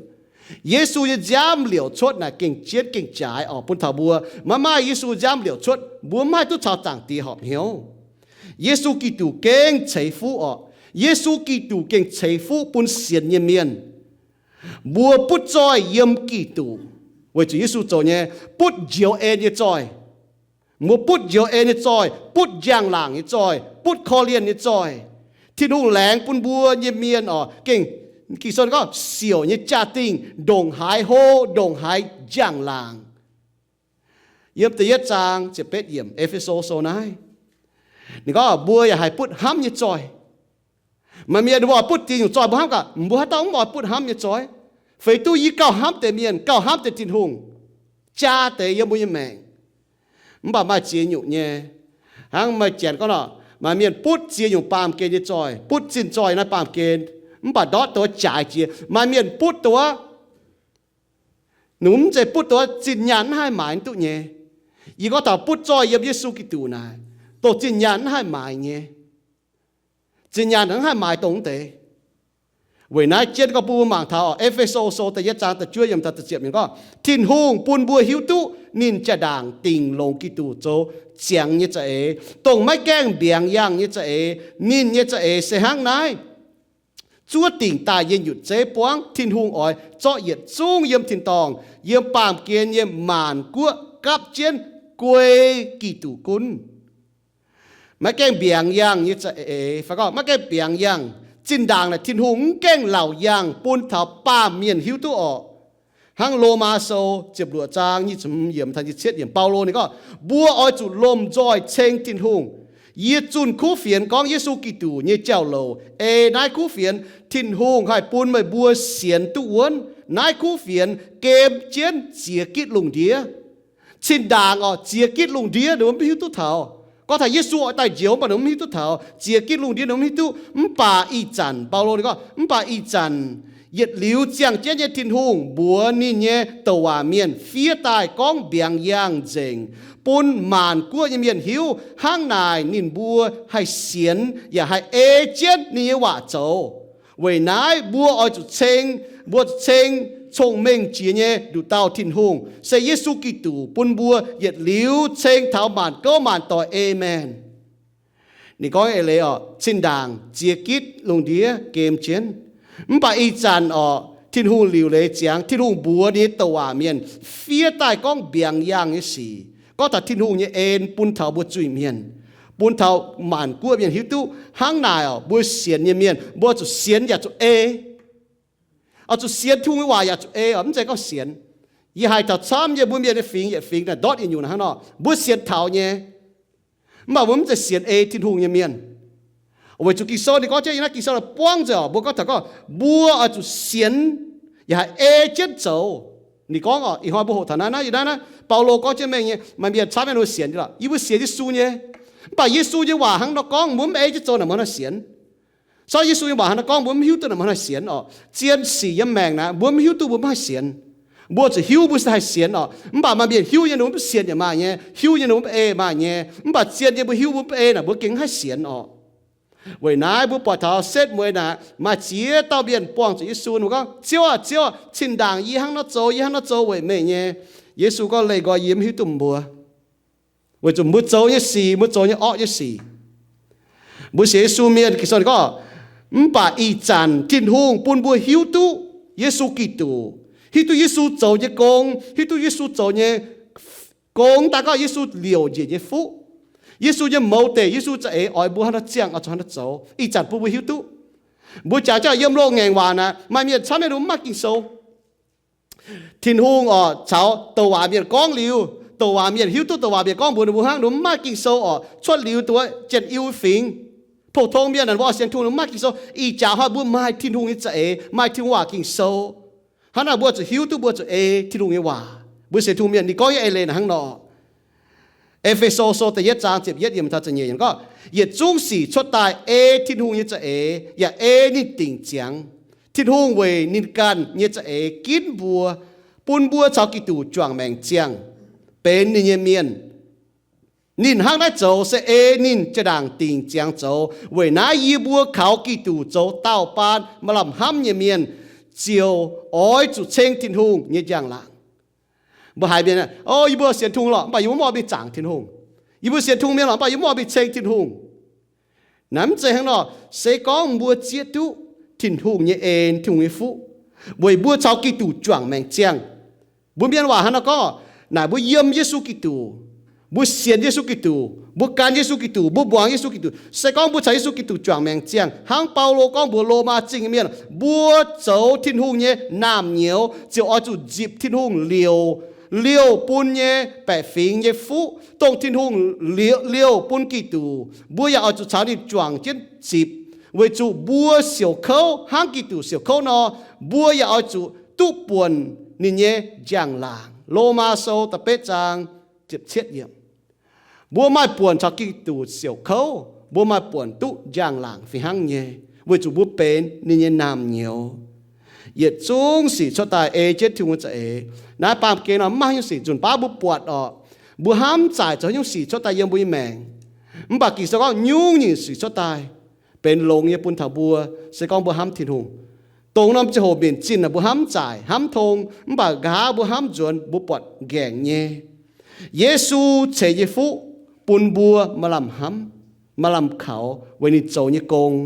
Yesu nyei nziaamv liouc cuotv naaic gengh jienv gengh jaaix orqc. Bun taux mbuo maiv maaih Yesu nziaamv liouc cuotv, mbuo maiv haih duqv caux Zaangc Diex horpc hnyouv. Yesu Giduc gengh ceix fuqv orqc. Yesu Giduc gengh ceix fuqv bun sienx nyei mienh. Mbuo butv zoih yiem Giduc, weic zuqc Yesu zoux nyei, butv njoux en nyei zoih. Mbuo butv njoux en nyei zoih, butv njang-laangc nyei zoih, butv korv-lienh nyei zoih. Tin-Hungh laengz bun mbuo nyei mienh orqc, gengh Ging-Sou gorngv siouc nyei jaa-dingh ndongc haaix hlo, ndongc haaix njang-laangc. Yiem da'yietv zaang ziepc betv yiemc E^fe^so Sou naaiv, ninh gorngv mbuo yaac haih butv hnamv nyei zoih. Maaih mienh mbuo oix butv ziex nyungc zoih mbuo hnamv gaax, mbuo haaix dauh mv oix butv hnamv nyei zoih? Feix duqv yie gauh hnamv deix mienh, gauh hnamv deix Tin-Hungh, jaa deix yiem mbuo nyei maengc. Mv baac maaih ziex nyungc nyei. Hnangv maaih janx gorngv nor, maaih mienh butv ziex nyungc baamh gen nyei zoih, butv zinh zoih naaiv baamh gen, mv baac ndortv dongh wuov jaaix jiex. Maaih mienh butv dongh wuov, ninh mv zeiz butv dongh wuov zinh nyaanh mv haih maaiz duqv nyei. Yie gorngv taux butv zoih yiem Yesu Giduc naaic, dongh zinh nyaanh mv haih maaiz nyei. Zinh nyaanh hnangv haih maaiz dongh wuov deix. Weic naaiv jienv gorngv bun mbuo mangc taux E^fe^so Sou da'yietv zaang da'juov yiemc taux da'ziepc yiemc gorngv, Tin-Hungh bun mbuo hiuv duqv ninh jaa-ndaangc dingc longx Giduc zoux ziangx nyei za'eix, dongh maiv gaengh mbiaangx yangh nyei za'eix. Ninh nyei za'eix se hnangv naaiv. Zuov dingc daaih nyei nyutc zeiv buangv Tin-Hungh oix zorqv yietc zungv yiem tin-dorngh, yiem baamh gen nyei maanc guoqv gapv jienv guei Giduc gunv. Maiv gaengh mbiaangx yangh nyei za'eix, fai gorngv maiv gaengh mbiaangx yangh. Zinh ndaangc naaic Tin-Hungh mv gaengh laauc yangh bun taux baamh mienh hiuv duqv orqc. Hnangv Lomaa Sou ziepc luoqc zaang nyic ziepc hmz yiemc taux nyic ziepc cietv yiemc, Baulo ninh gorngv, mbuo oix zuqc lomh nzoih ceng Tin-Hungh. Yie zunh kuv fienx gorngv Yesu Giduc nyei jauv-louc. Ei naaiv kuv fienx, Tin-Hungh haih bun meih mbuo sienx duqv wuonv. Naaiv kuv fienx gem jienv ziex gitv lungh ndiev. Zinh ndaangc orqc, ziex gitv lungh ndiev ninh mbuo mv hiuv duqv taux. Gorngv taux Yesu oix daaih njoux mv baac ninh mbuo mv hiuv duqv taux. Ziex gitv lungh ndiev ninh mbuo mv hiuv duqv. Mv baac ih zanc, Baulo ninh gorngv, mv baac ih zanc yietc liuz ziangh jienv nyei Tin-Hungh mbuox ninh nyei douc waac mienh fiev daaih gorngv mbiaangx yangh nzengc, bun maanc guoqv nyei mienh hiuv. Hnangv naaic ninh mbuo haih sienx yaac haih ei jienv ninh nyei waac zoux. Weic naaiv mbuo oix zuqc ceng, mbuo zuqc ceng cong-mengh jiex nyei nduqc dauh Tin-Hungh, se Yesu Giduc, bun mbuo yietc liuz ceng taux maanc gouv maanc doic. Aamen. Ninh gorngv eix leiz orqc, zinh ndaangc ziex gitv lungh ndiev gem jienv. Mv baac ih zanc orqc, Tin-Hungh liuc leiz ziangx, Tin-Hungh mbuox ninh nyei douc waac mienh fiev daaih gorngv mbiaangx yangh nyei sic. Gorngv taux Tin-Hungh nyei en bun taux mbuo zuiz-mienh, bun taux maanc guoqv mienh hiuv duqv. Hnangv naaic orqc, mbuo sienx nyei mienh mbuo zuqc sienx yaac zuqc ei. Oix zuqc sienx Tin-Hungh nyei waac yaac zuqc ei orqc, mv zeiz gorngv sienx. Yie haiz taux camv nyei mbuo mienh nyei fingx yietc fingx naaic ndortv yietc nyungc hnangv nor, mbuo sienx taux nyei, mv baac mbuo mv zeiz sienx ei Tin-Hungh nyei mienh. Weic zuqc Ging-Sou ninh gorngv jienv yiem naaiv Ging-Sou naaic buangv nzengc orqc, mbuo gorngv taux gorngv mbuo oix zuqc sienx yaac haih ei jienv zoux. Ninh gorngv orqc, ih hnoi mbuo hoqc taux naaiv, naaiv yiem naaiv naaiv Baulo gorngv jienv mengh nyei, maaih mienh camv nyei ninh mbuo sienx nyei lorqc, yie mbuo sienx Yesu nyei. Mv baac Yesu nyei waac hnangv nor gorngv mbuo mv ei jienv zoux naaic mbuo hnangv haaix sienx. Sortv Yesu nyei waac hnangv nor gorngv mbuo mv hiuv duqv naaic mbuo hnangv haaix sienx orqc. Zien sic yiem maengc naaic mbuo mv hiuv duqv mbuo mv haih sienx. Mbuo zuqc hiuv mbuo se haih sienx orqc. Mv baac maaih mienh hiuv nyei ninh mbuo mv sienx yaac maaih nyei, hiuv nyei ninh mbuo mv ei maaih nyei. Mv baac zien nyei mbuo hiuv mbuo mv ei naaic mbuo gengh mv haih sienx orqc. Weic naaiv mbuo buatc taux setv mueiz naaic maaih ziex dauh mienh buangh zuqc Yesu, ninh mbuo gorngv, Ziouv aah! Ziouv aah! Zinh ndaangc yie hnangv nor zoux, yie hnangv nor zoux weic meih nyei. Yesu gorngv, Leih nqoi, yie mv hiuv duqv meih mbuo. Weic zuqc mbuo zoux nyei sic, mbuo zoux nyei orqv nyei sic, mbuo sienx Yesu mienh, Ging-Sou gorngv, mv baac ih zanc Tin-Hungh bun mbuo hiuv duqv Yesu Giduc, hiuv duqv Yesu zoux nyei gong, hiuv duqv Yesu zoux nyei gong, daaih gorngv Yesu liouc njiec nyei fuqv, Yesu nyei mouz deic, Yesu za'eix oix mbuo hnangv nor ziangh oix zuqc hnangv nor zoux. Ih zanc bun mbuo hiuv duqv. Mbuo jaax jauv yiem loz-ngaengc waac naaic maaih mienh camv nyei ninh mbuo mv maaih Ging-Sou. Tin-Hungh orqc caux douc waac mienh gorngv liuz, douc waac mienh hiuv duqv douc waac mienh gorngv mbuox ninh mbuo hnangv, ninh mbuo mv maaih Ging-Sou orqc. Cuotv liuz dongh wuov Janx-Yiu fingx, pou-tong mienh naaic mbuo oix sienx Tin-Hungh ninh mbuo mv maaih Ging-Sou. Ih jaax hnoi mbuo maaih Tin-Hungh nyei za'eix, maaih Tin-Hungh waac Ging-Sou. Hnangv naaic mbuo zuqc hiuv duqv, mbuo zuqc ei Tin-Hungh nyei waac. Mbuo sienx Tin-Hungh mienh ninh gorngv nyei eix leiz naaic hnangv nor. E^fe^so Sou da'yietv zaang ziepc yietv yiemc taux ziepc nyeic yiemc gorngv, Yietc zungv sic cuotv daaih ei Tin-Hungh nyei za'eix yaac ei ninh dingc ziangx. Tin-Hungh weic ninh ganh nyei za'eix ginv mbuo, bun mbuo caux Giduc juangc maengc ziangh, benx ninh nyei mienh. Ninh hnangv naaiv zoux se ei ninh jaa-ndaangc dingc ziangx zoux. Weic naaiv yie mbuo kaux Giduc zoux daauh baan maaih lamh hnamv nyei mienh ziouc oix zuqc ceng Tin-Hungh nyei njang-laangc. Mbuo haiz mienh, O, yie mbuo sienx Tin-Hungh lorqc, mv baac yie mbuo mv oix mingh zaangc Tin-Hungh. Yie mbuo sienx Tin-Hungh mienh lorqc, mv baac yie mbuo mv oix mingh ceng Tin-Hungh. Naaiv mv zeiz hnangv nor. Se gorngv mbuo zieqv duqv Tin-Hungh nyei en, Tin-Hungh nyei fuqv, weic mbuo caux Giduc juangc maengc ziangh. Mbuo mienh waac hnangv nor gorngv, naaic mbuo yiem Yesu Giduc, mbuo sienx Yesu Giduc, mbuo gan Yesu Giduc, mbuo muangx Yesu Giduc. Se gorngv mbuo caux Yesu Giduc juangc maengc ziangh, hnangv Baulo gorngv mbuox Lomaa Zingh nyei mienh, mbuo zoux Tin-Hungh nyei naamh nyouz ziouc oix zuqc nzipc Tin-Hungh liouc, liouh bun nyei baeqc fingx nyei fuqv, dongh Tin-Hungh liouh, liouh bun Giduc. Mbuo yaac oix zuqc caux ninh juangc jienv zipc, weic zuqc mbuo siouc kouv hnangv Giduc siouc kouv nor, mbuo yaac oix zuqc duqv buonc ninh nyei njang-laangc. Lomaa Sou da'betv zaang ziepc cietv yiemc. Mbuo maaih buonc caux Giduc siouc kouv, mbuo maaih buonc duqv njang-laangc fih hnangv nyei, weic zuqc mbuo benx ninh nyei naamh nyouz. Yietc zungv sic cuotv daaih ei jienv Tin-Hungh nyei za'eix. Naaiv baamh gen nor mv maaih haaix nyungc sic, nzunc baav mbuo buatc orqc, mbuo hnamv zaaic zoux haaix nyungc sic cuotv daaih yiem mbuo nyei maengc. Mv baac Ging-Sou gorngv nyungc-nyungc sic cuotv daaih, benx longx nyei bun taux mbuo, se gorngv mbuo hnamv Tin-Hungh. Dongh norm ziangh hoc mbenc zinh naaic mbuo hnamv mv zaaic, hnamv tong, mv baac nqa'haav mbuo hnamv nzuonx mbuo buatc nqaengc nyei. Yesu ceix nyei fuqv bun mbuo maaih lamh hnamv, maaih lamh kaux weic ninh zoux nyei gong.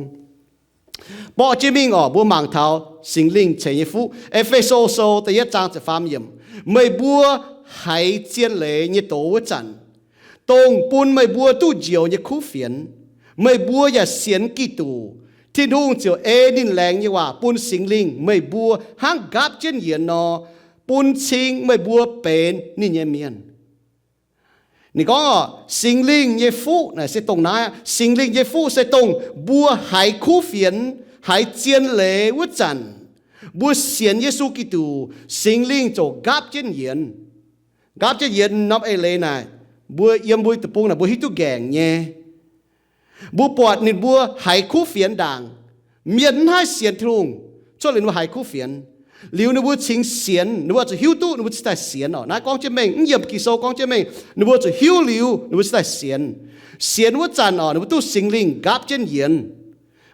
Borqv jienv mingh oc, mbuo mangc taux Singx Lingh ceix nyei fuqv. E^fe^so Sou da'yietv zaang ziepc faam yiemc, meih mbuo haiz zien leiz nyei doz wuov zanc, dongh bun meih mbuo duqv njoux nyei kuv fienx, meih mbuo yaac sienx Giduc, Tin-Hungh ziouc ei ninh laengz nyei waac bun Singx Lingh meih mbuo hnangv nqaapv jienv yienx nor, bun cing meih mbuo benx ninh nyei mienh. Ninh gorngv oc, Singx Lingh nyei fuqv naaic se dongh naaiv aqv. Singx Lingh nyei fuqv se dongh mbuo haiz kuv fienx, haiz zien leiz wuov zanc, mbuo sienx Yesu Giduc, Singx Lingh ziouc nqaapv jienv yienx. Nqaapv jienv yienx norm eix leiz naaic, mbuo yiem mbuo deic-bung naaic mbuo hiuv duqv nqaengc nyei. Mbuo buatc ninh mbuo haiz kuv fienx ndaangc. Mienh mv haih sienx Tin-Hungh cuotv liuz ninh mbuo haiz kuv fienx. Liuz ninh mbuo cingx sienx, ninh mbuo zuqc hiuv duqv ninh mbuo cingx daaih sienx oc. Naaiv gorngv jienv mengh, mv yiem Ging-Sou gorngv jienv mengh, ninh mbuo zuqc hiuv liuz ninh mbuo cingx daaih sienx. Sienx wuov zanc oc, ninh mbuo duqv Singx Lingh nqaapv jienv yienx.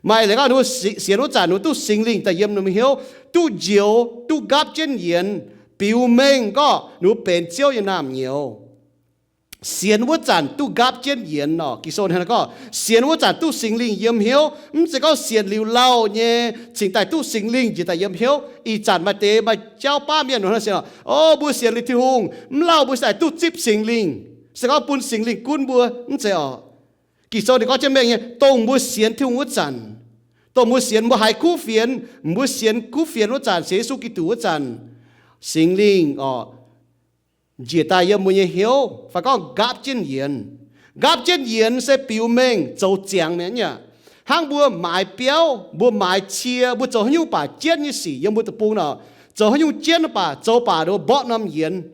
Maaih leiz gorngv ninh mbuo si-, sienx wuov zanc ninh mbuo duqv Singx Lingh daaih yiem ninh mbuo hnyouv, duqv njoux, duqv nqaapv jienv yienx, biux mengh gorngv ninh mbuo benx Ziouv nyei naamh nyouz. Sienx wuov zanc duqv nqaapv jienv yienx oc. Ging-Sou hnangv naaiv gorngv, sienx wuov zanc duqv Singx Lingh yiem hnyouv. Mv zeiz gorngv sienx liuz lauh nyei cingx daaih duqv Singx Lingh njiec daaih yiem hnyouv. Ih zanc maaih deix maaih jauv baav mienh nor sienx oc, o, mbuo sienx liuz Tin-Hungh mv lauh mbuo cingx daaih duqv zipv Singx Lingh, se gorngv bun Singx Lingh gunv mbuo. Mv zeiz oc. Ging-Sou ninh gorngv jienv mengh nyei, dongh mbuo sienx Tin-Hungh wuov zanc, dongh mbuo sienx, mbuo haiz kuv fienx, mbuo sienx kuv fienx wuov zanc, sienx Yesu Giduc wuov zanc, Singx Lingh oc, njiec daaih yiem mbuo nyei hnyouv, fai gorngv nqaapv jienv yienx. Nqaapv jienv yienx se biux mengh zoux ziangx mi'aqv. Hnangv mbuo maaiz biauv, mbuo maaiz cie, mbuo zoux haaix nyungc baac jienv nyei sic yiem mbuo deic-bung nor, zoux haaix nyungc jienv baac, zoux baac nduov mborqv norm yienx,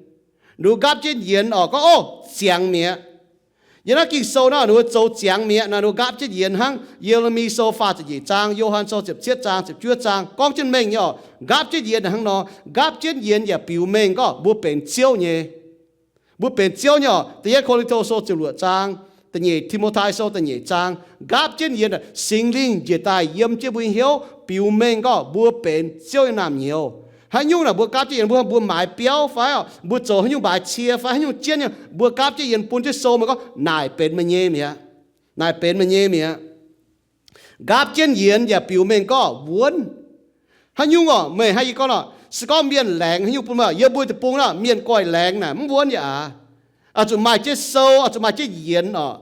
nduov nqaapv jienv yienx oc, gorngv, o, ziangx mi'aqv. Yiem naaiv Ging-Sou nor, ninh mbuo zoux ziangx mi'aqv naaic, ninh mbuo nqaapv jienv yienx hnangv. Ye^le^mi Sou faah ziepc nyeic zaang, Yo^han Sou ziepc cietv zaang, ziepc juov zaang, gorngv jienv mengh nyei oc, nqaapv jienv yienx hnangv nor. Nqaapv jienv yienx yaac biux mengh gorngv mbuo benx Ziouv nyei. Mbuo benx Ziouv nyei oc. Da'yietv Ko^lin^to Sou ziepc luoqc zaang, da'nyeic Ti^mo^tai Sou da'nyeic zaang, nqaapv jienv yienx, Singx Lingh njiec daaih yiem jienv mbuo nyei hnyouv, biux mengh gorngv mbuo benx Ziouv nyei naamh nyouz. Haaix nyungc naaic mbuo nqaapv jienv yienx, mbuo, mbuo maaiz biauv fai, mbuo zoux haaix nyungc, maaiz cie fai haaix nyungc jienv nyei, mbuo nqaapv jienv yienx bun jienv sou meih gorngv naaic benx meih nyei mi'aqv. Naaic benx meih nyei mi'aqv. Nqaapv jienv yienx yaac biux mengh gorngv wuonv. Haaix nyungc oc, meih haih yie gorngv oc, se gorngv mienh laengz haaix nyungc bun meih, yiem mbuo deic-bung nor, mienh goiv laengz naaic mv wuonv yaac aqc. Oix zuqc maaih jienv sou, oix zuqc maaih jienv yienx oc.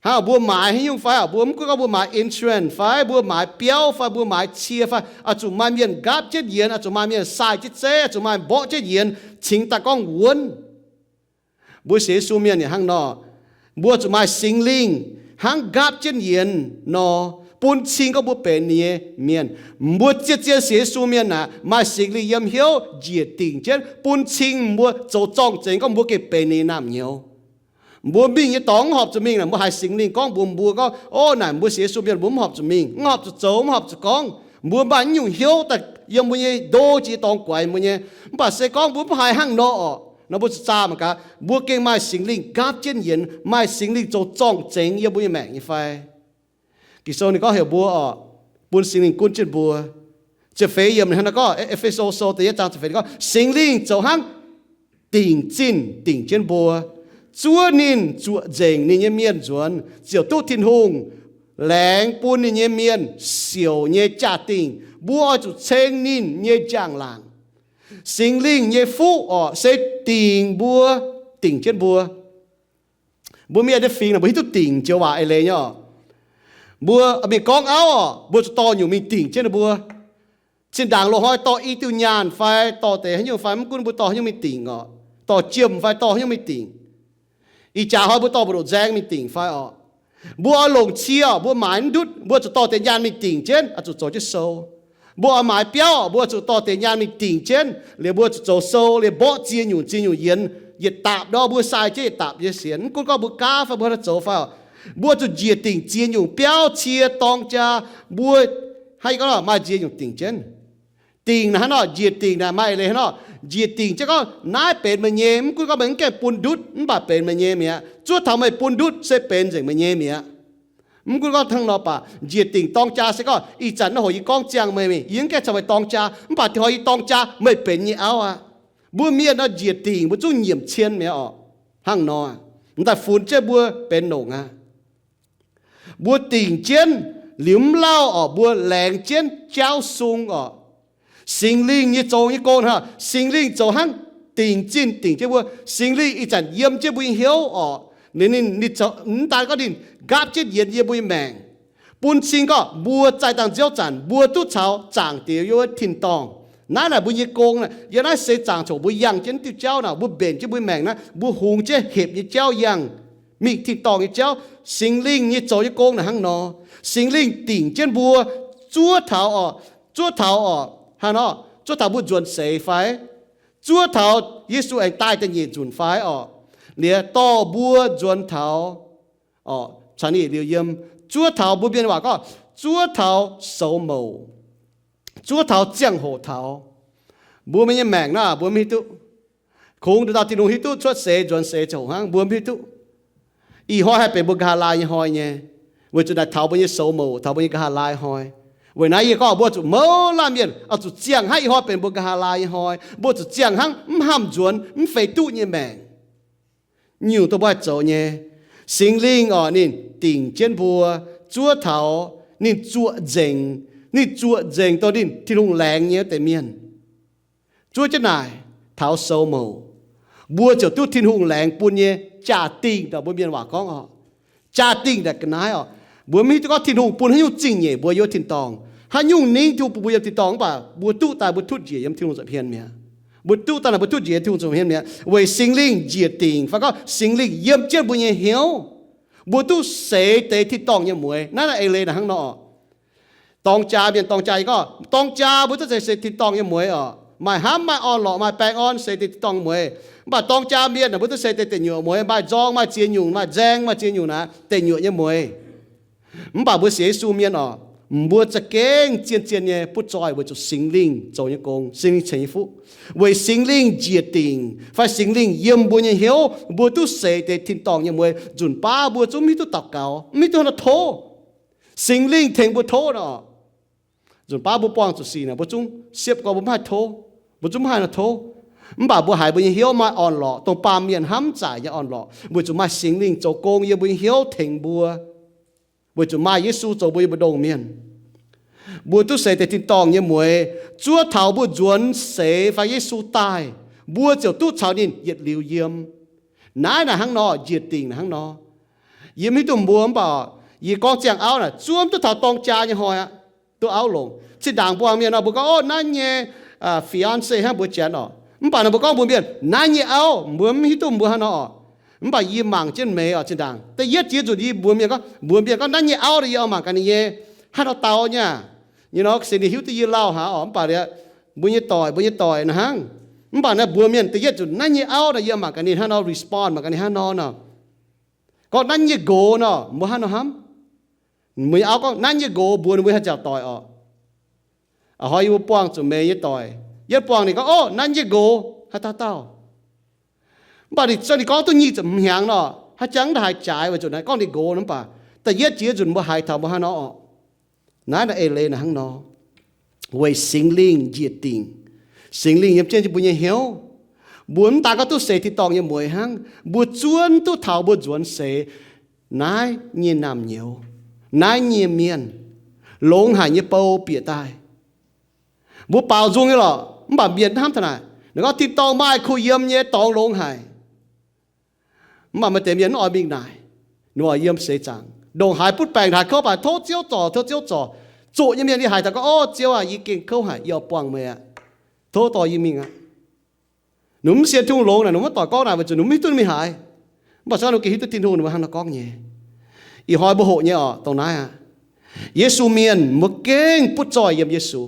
Hnangv mbuo maaiz haaix nyungc fai oc, mbuo mv gunv gorngv mbuo maaiz insurance fai, mbuo maaiz biauv fai, mbuo maaiz cie fai, oix zuqc maaih mienh nqaapv jienv yienx, oix zuqc maaih mienh sai jienv zeiv, oix zuqc maaih mborqv jienv yienx, cingx daaih gorngv wuonv. Mbuo sienx Yesu mienh yaac hnangv nor. Mbuo zuqc maaih Singx Lingh hnangv nqaapv jienv yienx nor, bun cing gorngv mbuo benx ninh nyei mienh. Mbuo zien-zien sienx Yesu mienh aeqv, maaih Singx Lingh yiem hnyouv njiec dingc jienv, bun cing mbuo zoux zorng-zengx gorngv mbuo gengh benx ninh nyei naamh nyouz. Mbuo mingh nyei dorngx mv horpc zuqc mingh naaic, mbuo haiz Singx Lingh gorngv mbuox mbuo gorngv, o, naaic mbuo sienx Yesu mienh mbuo mv horpc zuqc mingh, mv horpc zuqc zoux, mv horpc zuqc gorngv. Mbuo maaih nyungc hnyouv daaih yiem mbuo nyei ndo jiex dorngx guaix mbuo nyei. Mv baac se gorngv mbuo mv haiz hnangv nor orqc, nor mbuo zuqc zaah mangc gaax, mbuo gengh maaih Singx Lingh nqaapv jienv yienx, maaih Singx Lingh zoux zorng-zengx yiem mbuo nyei maengc nyei fai. Ging-Sou ninh gorngv heuc mbuo orqc, bun Singx Lingh gunv jienv mbuo. Ziepc feix yiemc hnangv naaiv gorngv, E^fe^so Sou da'yietv zaang ziepc feix gorngv, Singx Lingh zoux hnangv dingc zinh dingc jienv mbuo. Zuov ninh zuoqc nzengc ninh nyei mienh nzuonx ziouc duqv Tin-Hungh laengz bun ninh nyei mienh siouc nyei jaa-dingh. Mbuo oix zuqc ceng ninh nyei njang-laangc. Singx Lingh nyei fuqv orqc se dingc mbuo, dingc jienv mbuo. Mbuo mienh nyei fingx naaic mbuo hiuv duqv dingc joux waac eix leiz nyei orqc. Mbuo mingh gorngv auv orqc, mbuo zuqc dorh nyungc mingh dingc jienv ninh mbuo. Zinh ndaangc loz-hnoi dorh i diuh nyaanh fai dorh deix haaix nyungc fai mv gunv mbuo dorh haaix nyungc mingh dingc orqc, dorh jiem fai dorh haaix nyungc mingh dingc. Ih jaax hnoi mbuo dorh mbu'ndongx nzaeng mingh dingc fai orqc. Mbuo oix longc cie orqc, mbuo maaiz mv ndutv, mbuo zuqc dorh deix nyaanh mingh dingc jienv, oix zuqc zoux jienv sou. Mbuo oix maaiz biauv orqc, mbuo zuqc dorh deix nyaanh mingh dingc jienv, liuz mbuo zuqc zoux sou, liuz mborqv ziex nyungc ziex nyungc yienx, yietc daapc nor mbuo sai jienv yietc daapc nyei sienx. Mv gunv gorngv mbuo gaav fai mbuo haaix nor zoux fai orqc, mbuo zuqc njiec dingc ziex nyungc biauv, cie, dorng, jaa. Mbuo hnangv yie gorngv nor, maaih ziex nyungc dingc jienv. Dingc naaic hnangv nor, njiec dingc naaic maaih eix leiz hnangv nor, njiec dingc jienv gorngv naaiv benx meih nyei, mv gunv gorngv meih mv gaengh bun ndutv mv baac benx meih nyei mi'aqv. Zuov taux meih bun ndutv se benx nzengc meih nyei mi'aqv. Mv gunv gorngv hnangv nor baac njiec dingc dorng jaa se gorngv ih zanc naaiv hoc yie gorngv ziangh meih, yie mv gaengh caux meih dorng jaa, mv baac taux yie dorng jaa meih benx yie nyei auv aqv. Mbuo mienh nor njiec dingc mbuo zungv nyiemc cien mi'aqv orqc. Hnangv nor, m'daaih funx jienv mbuo benx nongc aqv. Mbuo dingc jienv liuz mv lauh orqc, mbuo laengz jienv jaauv sung orqc. Singx Lingh nyei zoux nyei gong hnangv, Singx Lingh zoux hnangv dingc zinh dingc jienv mbuo. Singx Lingh ih zanc yiem jienv mbuo nyei hnyouv orqc. Ninh, ninh, ninh zoux, mv daan gorngv ninh nqaapv jienv yienx yiem mbuo nyei maengc, bun cing gorngv mbuo zaih dangh nziouv zanc mbuo duqv caux Zaangc Diex yiem wuov tin-dorngh. Naaiv naaic mbuo nyei gong naaic, yiem naaiv seix zaangc coc mbuo yangh jienv diuh jauv naaic, mbuo mbenc jienv mbuo nyei maengc naaiv, mbuo hungx jienv hepc nyei jauv yangh, mingh tin-dorngh nyei jauv. Singx Lingh nyei zoux nyei gong naaic hnangv nor. Singx Lingh dingc jienv mbuo zuov taux orqc, zuov taux orqc, hnangv nor, zuov taux mbuo nzuonx seix fai, zuov taux Yesu aengx daaih da'nyeic nzunc fai orqc, liuz dorh mbuo nzuonx taux orqc, caux ninh liuz yiem, zuov taux mbuo mienh waac gorngv zuov taux soux mouc, zuov taux ziangh hoc taux. Mbuo mienh nyei maengc naaiv mbuo mv hiuv duqv. Kungx nduqc dauh Tin-Hungh hiuv duqv cuotv seix nzuonx seix ziangh hoc hnangv, mbuo mv hiuv duqv. Ih hnoi haih benx mbuo nqa'haav laai nyei hnoi nyei, weic zuqc naaic taux mbuo nyei soux mouc, taux mbuo nyei nqa'haav laai hnoi. Weic naaiv yie gorngv mbuo zuqc mouz laanh mienh oix zuqc ziangh hnangv ih hnoi benx mbuo nqa'haav laai nyei hnoi. Mbuo zuqc ziangh hnangv mv hamh nzuonx, mv feix duqv nyei maengc. Nyungc dongh mbuo haih zoux nyei. Singx Lingh orqc, ninh dingc jienv mbuo, zuov taux, ninh zuoqc nzengc, ninh zuoqc nzengc dongh ninh Tin-Hungh laengz nyei wuov deix mienh. Zuov jienv naaic taux soux mouc, mbuo ziouc duqv Tin-Hungh laengz bun nyei jaa-dingh, mbuo mienh waac gorngv orqc. Jaa-dingh naaic ga'naaiv orqc. Mbuo mv hiuv duqv gorngv Tin-Hungh bun haaix nyungc zingh nyeic mbuo yiem tin-dorngh, haaix nyungc ningv Tin-Hungh bun mbuo yiem tin-dorngh, mv baac mbuo duqv daaih mbuo tutv njiec yiem Tin-Hungh nza'hmien mi'aqv. Mbuo duqv daaih naaic mbuo tutv njiec yiem Tin-Hungh nza'hmien mi'aqv, weic Singx Lingh njiec dingc fai gorngv Singx Lingh yiem jienv mbuo nyei hnyouv, mbuo duqv seix deix tin-dorngh nyei mueix. Naaiv naaiv eix leiz naaic hnangv nor orqc. Dorng jaa mienh dorng jaa, yie gorngv dorng jaa mbuo duqv seix deix tin-dorngh nyei mueix orqc. Maaih hnamv, maaih orn-lorqc, maaih baengh orn, seix deix tin-dorngh nyei mueix. Mv baac dorng jaa mienh naaic mbuo duqv seix deix deic nyuoqc mueix, maaih nzorng, maaih ziex nyungc, maaih nzaeng, maaih ziex nyungc naaic deic nyuoqc nyei mueix. Mv baac mbuo sienx Yesu mienh orqc, mbuo za'gengh zien-zien nyei butv zoih weic zuqc Singx Lingh zoux nyei gong, Singx Lingh ceix nyei fuqv. Weic Singx Lingh njiec dingc fai Singx Lingh yiem mbuo nyei hnyouv, mbuo duqv seix deix tin-dorngh nyei mueix. Nzunc baav mbuo zungv mv hiuv duqv daux gaux, mv hiuv duqv hnangv nor tov. Singx Lingh tengx mbuo tov nor. Nzunc baav mbuo buangh zuqc sic naaic, mbuo zungv siepv gorx, mbuo mv haih tov, mbuo zungv mv haih nor tov. Mv baac mbuo haiz mbuo nyei hnyouv maaih orn-lorqc, dongh baamh mienh hnamv zaaic nyei orn-lorqc, weic zuqc maaih Singx Lingh zoux gong yiem mbuo nyei hnyouv tengx mbuo, weic zuqc maaih Yesu zoux mbuo nyei mbu'ndongx mienh. Mbuo duqv seix deix tin-dorngh nyei mueix, zuov taux mbuo nzuonx seix fai Yesu daaih, mbuo ziouc duqv caux ninh yietc liuz yiem. Naaiv naaic hnangv nor, njiec dingc naaic hnangv nor. Yie mv hiuv duqv mbuo, mv baac yie gorngv ziangh auv naaic zuov mv duqv taux dorng jaa nyei hnoi aqv, duqv auv longc. Zinh ndaangc mbuo mienh nor, mbuo gorngv, Ov, naaiv nyei fiancé hnangv, mbuo janx orqc. Mv baac nor mbuo gorngv mbuo mienh, Naaiv nyei auv, mbuo mv hiuv duqv mbuo hnangv nor orqc. Mv baac yie mangc jienv meih orqc, zinh ndaangc da'yietv jiex nzunc yie mbuox mienh gorngv, mbuox mienh gorngv, Naaiv nyei auv, yie oix mangc gaax ninh nyei, hnangv nor dau nyei. Yie nor se ninh hiuv duqv yie lauh haic orqc, mv baac liuz mbuo nyei doic, mbuo nyei doic naaic hnangv. Mv baac naaiv mbuox mienh da'yietv nzunc, Naaiv nyei auv nor, yie mangc gaax ninh hnangv nor, respond mangc gaax ninh hnangv nor nor. Gorngv, Naaiv nyei nqox nor, mbuo hnangv nor hnamv. Mbuo nyei auv gorngv, Naaiv nyei nqox, mbuox ninh mbuo haih nziaauc doic orqc. A'hnoi yie mbuo buangh zuqc meih nyei doic, yietv buangh ninh gorngv, Ov, naaiv nyei nqox, haaix dauh dauh. Mv baac ninh, ninh gorngv duqv nyic ziepc hmz hnyangx nor, haaix jangx da'haiz jaaix weic zuqc naaiv gorngv ninh nqox nor, mv baac da'yietv jiex nzunc mbuo haiz taux mbuo hnangv nor orqc. Naaiv naaic eix leiz naaic hnangv nor. Weic Singx Lingh njiec dingc, Singx Lingh yiem jienv mbuo nyei hnyouv, mbuo mv daan gorngv duqv seix tin-dorngh nyei mueiz hnangv, mbuo zuov duqv taux mbuo nzuonx seix naaiv nyei naamh nyouz, naaiv nyei mienh, longx haic nyei bou bieqc daaih. Mbuo baaux nzung nyei lorqc, mv baac mienh hnamv taux naaic, ninh gorngv, Tin-dorngh maaih kuh yiem nyei dorngx longx haic. Mv baac maaih deix mienh mv oix mingh naaic, ninh oix yiem seix zaangc. Ndongc haaix butv baengc, haaix kouv baac tov Ziouv zorc, tov Ziouv zorc. Zuqc nyei mienh yie haiz taux gorngv, Ov, Ziouv aac, yie gengh kouv haic, yie oix buangh meih aqv. Tov dorh yie mingh aqv. Ninh mv sienx Tin-Hungh longx naaic, ninh mv doic gorngv naaic weic zuqc ninh mv hiuv duqv ninh mingh haaix. Mv baac se gorngv ninh gengh hiuv duqv Tin-Hungh, ninh mbuo hnangv nor gorngv nyei. Ih hnoi mbuo hoqc nyei orqc, dongh naaiv aqv. Yesu mienh mbuo gengh butv zoih yiem Yesu.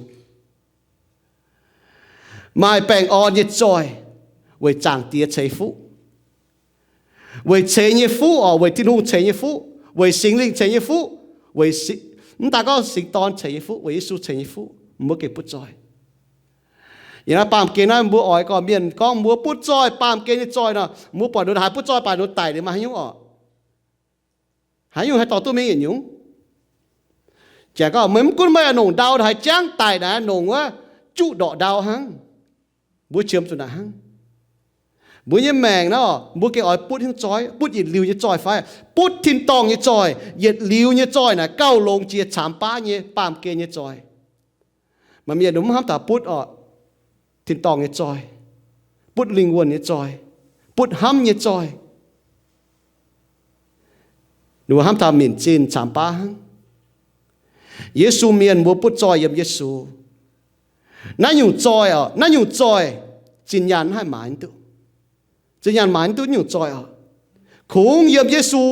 Maaih baengh orn nyei zoih weic Zaangc Diex ceix fuqv. Weic ceix nyei fuqv orqc, weic Tin-Hungh ceix nyei fuqv, weic Singx Lingh ceix nyei fuqv, weic mv daan gorngv Singx Dorn ceix nyei fuqv, weic Yesu ceix nyei fuqv, mbuo gengh butv zoih. Yiem naaiv baamh gen naaiv mbuo oix gorqv-mienh gorngv mbuo butv zoih, baamh gen nyei zoih nor, mbuo buatc ninh haaix butv zoih baac ninh daic liuz maaih haaix nyungc orqc? Haaix nyungc haih dorh duqv mingh yietc nyungc? Jangx gorngv, meih mv gunv meih oix nongc ndau haaix jangv daic naaic, nongc wuov juqv ndorqc ndau hnangv. Mbuo qiemx zuqc naaic hnangv. Mbuo nyei maengc naaiv, mbuo gengh oix butv hnyouv zoih, butv yietc liuz nyei zoih fai? Butv tin-dorngh nyei zoih. Yietc liuz nyei zoih naaic gauh longx jiex caamx baav nyei baamh gen nyei zoih. Maaih mienh mv hnamv taux butv orqc, tin-dorngh nyei zoih, butv lingh wuonh nyei zoih, butv hnamv nyei zoih. Ninh mbuo hnamv taux minc zinh caamx baav hnangv. Yesu mienh mbuo butv zoih yiem Yesu. Naaiv nyungc zoih orqc, naaiv nyungc zoih, zinh nyaanh mv haih maaiz duqv. Zinh nyaanh maaiz duqv nyungc zoih orqc. Kungx yiem Yesu,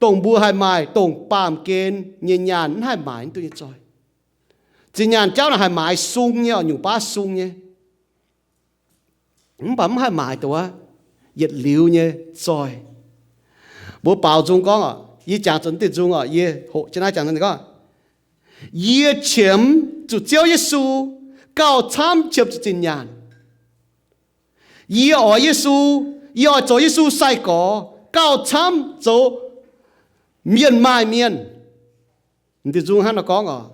dongh mbuo haih maaih dongh baamh gen nyei nyaanh mv haih maaiz duqv nyei zoih. Zinh nyaanh jauv naaic haih maaiz sung nyei orqc, nyungc baav sung nyei. Mv baac mv haih maaiz dongh wuov yietc liuz nyei zoih. Mbuo baaux nzung gorngv orqc, yie jangx zuqc dinh nzung orqc, yie hoqc jienv naaiv jangx gorngv, yie qiemx zuqc Ziouv Yesu gauh camv qiemx zuqc zinh nyaanh. Yie oix Yesu, yie oix zoux Yesu sai-gorx gauh camv zoux mienh maaih mienh. Dinh nzung hnangv nor gorngv orqc.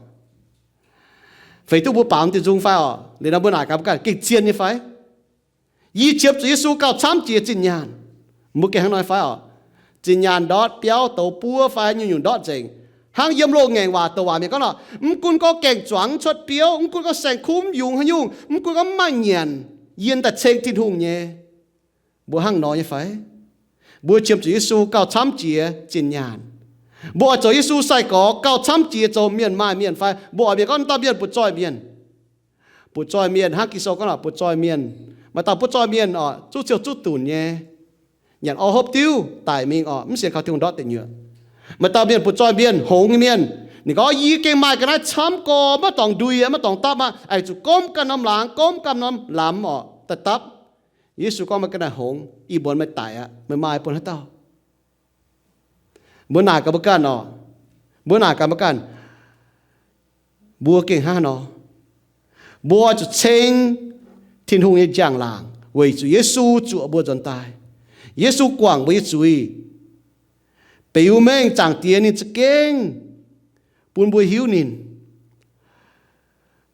Feix duqv mbuo baaux dinh nzung fai orqc? Liuz nor mbuo naaic gaax mbuo ganh, gengh zien nyei fai? Yie qiemx zuqc Yesu gauh camv jiex zinh nyaanh. Mbuo gengh hnangv nor fai orqc? Zinh nyaanh ndortv biauv douz buov fai nyungc-nyungc ndortv nzengc, hnangv yiem loz-ngaengc waac douc waac mienh gorngv nor, mv gunv gorngv gaeng-zuangx cuotv biouv, mv gunv gorngv saeng-kuv mv yungz haaix nyungc, mv gunv gorngv mv maaih nyanc, yie daaih ceng Tin-Hungh nyei. Mbuo hnangv nor nyei fai? Mbuo qiemx zuqc Yesu gauh camv jiex zinh nyaanh. Mbuo oix zoux Yesu sai-gorx gauh camv jiex zoux mienh maaih mienh fai? Mbuo oix mienh gorngv dauh mienh butv zoih mienh. Butv zoih mienh hnangv Ging-Sou gorngv nor, butv zoih mienh, maaih dauh butv zoih mienh orqc, zuqv ciouh zuqv dunc nyei, nyanc orv hopv diuv daic mingh orqc, mv sienx kaux Tin-Hungh ndortv deic nyuoqc. Maaih dauh mienh butv zoih mienh, hngongx nyei mienh, ninh gorngv, yie gengh maaih ga'naaiv camv gorx, maiv dorngx ndui aqv, maiv dorngx dapv aqv, aengx zuqc gomv ganh norm laangz, gomv ganh norm lamz orqc, daaih dapv. Yesu gorngv, meih ga'naaiv hngongx, ih muonz meih daic aqv, meih maaih bun haaix dauh? Mbuo naaic gaax mbuo ganh orqc. Mbuo naaic gaax mbuo ganh. Mbuo gengh hnangv haaix nor? Mbuo oix zuqc ceng Tin-Hungh nyei njang-laangc weic zuqc Yesu zuoqc mbuo nzuonx daaih. Yesu guangc mbuo nyei zuiz. Beu mengh Zaangc Diex ninh za'gengh bun mbuo hiuv ninh,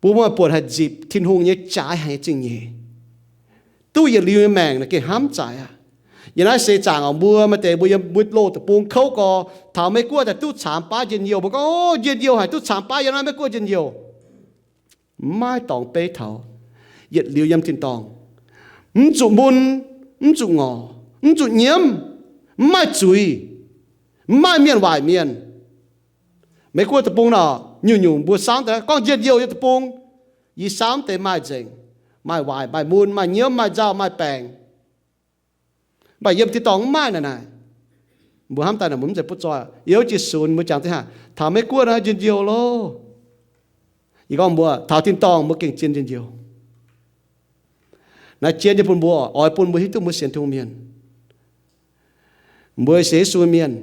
bun mbuo buatc haaix nzipc Tin-Hungh nyei jaaix haic nyei zingh nyeic, duqv yietc liuz nyei maengc naaic gengh hnamv zaic aqv. Yiem naaiv seix zaangc orqc, mbuo maaih deix mbuo yiem mbuo loz deic-bung kouv gorx, taux Meiv-Guoqv daaih duqv caamx baav njien-youh, mbuo gorngv, o, njien-youh haic, duqv caamx baav yiem naaiv Meiv-Guoqv njien-youh. Mv maaih dorngx beiv taux yietc liuz yiem tin-dorngh. Mv zuqc mun, mv zuqc ngorc, mv zuqc nyiemv, mv maaih zuiz, mv maaih mienh waaic mienh. Meiv-Guoqv deic-bung nor, nyungc-nyungc mbuo samv deix gorngv njien-youh nyei deic-bung, yie samv deix maaih nzengc, maaih waaic, maaih mun, maaih nyiemv, maaih nzauh, maaih baengc. Mv baac yiem tin-dorngh mv maaih naaic naaic. Mbuo hnamv daaih naaic mbuo mv zeiz butv zoih. Yiem jiez sunx mbuo jangx deix hnangv, taux Meiv-Guoqv naaiv njien-youh loh. Yie gorngv mbuo taux tin-dorngh mbuo gengh zien njien-youh. Naaiv jienv nyei bun mbuo, oix bun mbuo hiuv duqv mbuo sienx Tin-Hungh mienh, mbuo sienx Yesu mienh,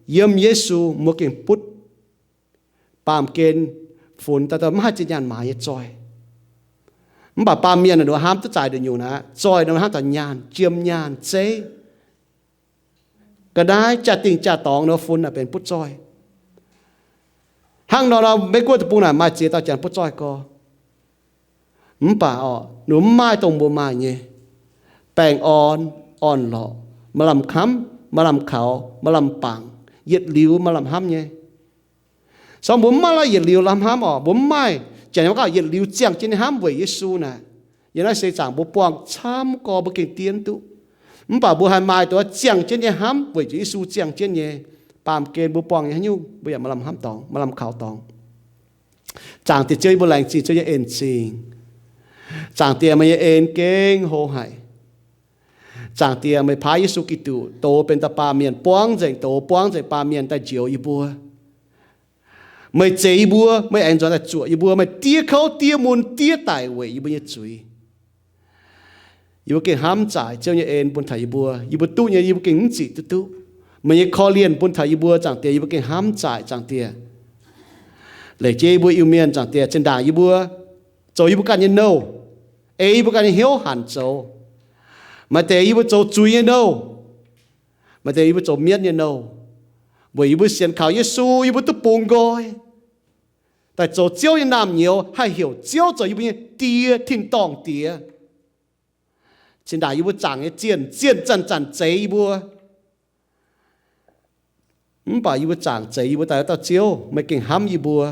yiem Yesu mbuo gengh butv baamh gen funx daaih mv haih zinh nyaanh maaiz nyei zoih. Mv baac baamh mienh ninh mbuo hnamv duqv zaaix nduqc nyungc aqv. Zoih ninh mbuo hnamv taux nyaanh, jiem nyaanh, zeiv, ga'naaiv, jaa-dingh jaa-dorngx ninh mbuo funx naaic benx butv zoih. Hnangv nor, Meiv-Guoqv deic-bung naaic maaih ziex dauh janx butv zoih gorx. Mv baac orqc, ninh mbuo mv maaih dongh mbuo maaih nyei. Baengh orn, orn-lorqc, maaih lamh hnamv, maaih lamh kaux, maaih lamh bangc, yietc liuz maaih lamh hnamv nyei. Sorng mbuo mv maaih la'yietc liuz lamh hnamv orqc, mbuo mv maaih, janx gorngv yietc liuz ziangh jienv nyei hnamv weic Yesu naaic. Yiem naaiv seix zaangc mbuo buangh camv gorx mbuo gengh dien duqv. Mv baac mbuo haih maaih dongh ziangh jienv nyei hnamv weic zuqc Yesu ziangh jienv nyei. Baamh gen mbuo buangh nyei haaix nyungc mbuo yaac maaih lamh hnamv dorngx, maaih lamh kaux dorngx. Zaangc Diex Ziouv, yie mbuo laengz zingh Ziouv nyei en-zingh. Zaangc Diex, meih nyei en gengh hlo haic. Zaangc Diex, meih paaiv Yesu Giduc dox benx dauh baamh mienh buangv nzengc, dox buangv nzengc baamh mienh daaih njoux yie mbuo. Meih zeix yie mbuo, meih aengx nzuonx daaih zuoqc yie mbuo, meih diev kouv diev mun diev daic weic yie mbuo nyei zuiz. Yie mbuo gengh hnamv zaaic Ziouv nyei en bun taux yie mbuo. Yie mbuo duqv nyei yie mbuo gengh mv zic duqv duqv. Meih nyei korv-lienh bun taux yie mbuo, Zaangc Diex, yie mbuo gengh hnamv zaaic, Zaangc Diex. Leiz jienv yie mbuo Iu-Mienh, Zaangc Diex, zinh ndaangc yie mbuo zoux yie mbuo ganh nyei nouh, ei yie mbuo ganh nyei hnyouv hanc zoux. Maaih deix yie mbuo zoux zuiz nyei nouh, maaih deix yie mbuo zoux mienv nyei nouh. Weic yie mbuo sienx kaux Yesu, yie mbuo duqv bungx nqoi. daaih zoux Ziouv nyei naamh nyouz, haih heuc Ziouv zoux yie mbuo nyei Die, tin-dorngh Diex. Cingx ndaangc yie mbuo zaangc nyei zienh, zienh zanc-zanc zeix yie mbuo. Mv baac yie mbuo zaangc zeix yie mbuo daaih dauh Ziouv, meih gengh hnamv yie mbuo.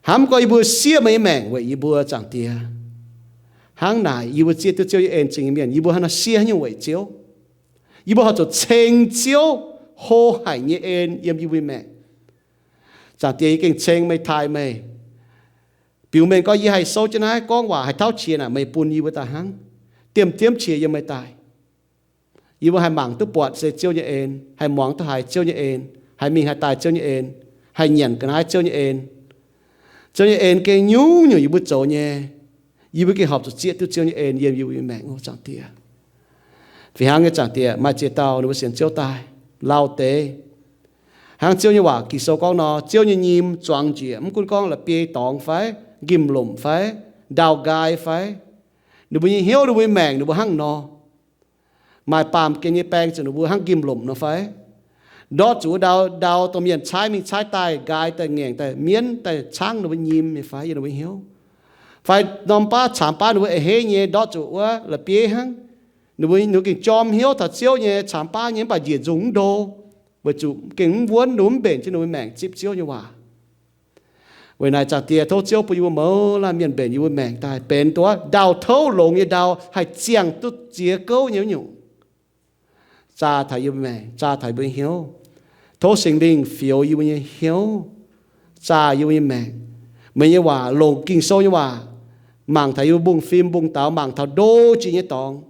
Hnamv gorngv yie mbuo siev meih nyei maengc weic yie mbuo, Zaangc Diex. Hnangv naaic yie mbuo zieqv duqv Ziouv nyei en zingh nyei mienh, yie mbuo hnangv naaiv siev haaix nyungc weic Ziouv? Yie mbuo horpc zuqc ceng Ziouv hlo haic nyei en yiem yie mbuo nyei maengc. Zaangc Diex, yie gengh ceng meih, taaih meih. Biux mengh gorngv yie haih sou jienv naaiv gorngv waac haih tauv qiex naaic, meih bun yie mbuo daaih hnangv. Diemv-diemv qiex yiem meih daaih. Yie mbuo haih mangc duqv buatc se Ziouv nyei en, haih muangx duqv haiz Ziouv nyei en, haih mingh haih daaih Ziouv nyei en, haih nyanc ga'naaiv Ziouv nyei en. Ziouv nyei en gengh nyungc-nyungc yie mbuo zoux nyei, yie mbuo gengh horpc zuqc zieqv duqv Ziouv nyei en yiem yie mbuo nyei maengc oc, Zaangc Diex. Fih hnangv nyei, Zaangc Diex, maaih ziex dauh ninh mbuo sienx Ziouv daaih lauh deix. Hnangv Ziouv nyei waac Ging-Sou gorngv nor, Ziouv nyei nyim zuangx njiec, mv gunv gorngv la'bieiv dorngx fai, njimv-lomc fai, ndau-nqaai fai, ninh mbuo nyei hnyouv, ninh mbuo nyei maengc, ninh mbuo hnangv nor. Maaih baamh gen nyei baeng ziouc ninh mbuo hnangv njimv-lomc nor fai, ndortv zuqc wuov ndau, ndau dongh mienh caaiv mingh caaiv daaih, nqaai daaih, ngaengc daaih, mienv daaih caangv ninh mbuo nyim nyei fai, yiem ninh mbuo hnyouv. Fai norm baav caamx baav ninh mbuo a'hneiv nyei, ndortv zuqc wuov la'bieiv hnangv. Ninh mbuo, ninh mbuo gengh jorm hnyouv taux Ziouv nyei, caamx baav nyei, mv baac njiec nzungh mv ndo, weic zuqc gengh mv wuonv, ninh mbuo mv mbenc jienv ninh mbuo maengc zipv Ziouv nyei waac. Weic naaic, Zaangc Diex, tov Ziouv bun yie mbuo mouz laanh mienh mbenc yie mbuo maengc daaih benx duqv ndau-touv longx nyei ndau, haih ziangh duqv ziex gouv nyei nyungc. Zaah taux yie mbuo maengc, zaah taux yie mbuo nyei hnyouv. Tov Singx Lingh fioux yie mbuo nyei hnyouv, zaah yie mbuo nyei maengc. Meih nyei waac longc Ging-Sou nyei waac mangc taux yie mbuo mbungv-fim mbungv-daux, mangc taux ndo jiex nyei dorngx.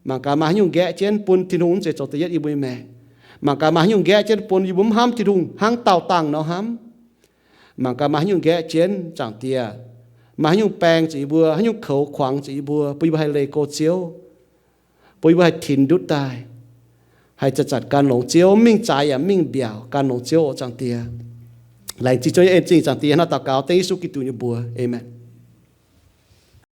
Mangc gaax maaih haaix nyungc nqaeqv jienv bun Tin-Hungh mv zeiz zoux da'yietv yie mbuo nyei maengc. Mangc gaax maaih haaix nyungc nqaeqv jienv bun yie mbuo mv hnamv Tin-Hungh hnangv daauh dangh nor hnamv. Mangc gaax maaih haaix nyungc nqaeqv jienv, Zaangc Diex, maaih haaix nyungc baeng zuqc yie mbuo, haaix nyungc koux kuangx zuqc yie mbuo, bun yie mbuo haih leih go Ziouv, bun yie mbuo haih tinx ndutv daaih, haih zanc-zanc gan longx Ziouv, mv mingh zaaix yaac mv mingh mbiaauc, gan longx Ziouv oc, Zaangc Diex. Laengz zingh Ziouv nyei en zingh, Zaangc Diex. Hnangv naaiv daux gaux dengv Yesu Giduc nyei mbuox. Aamen.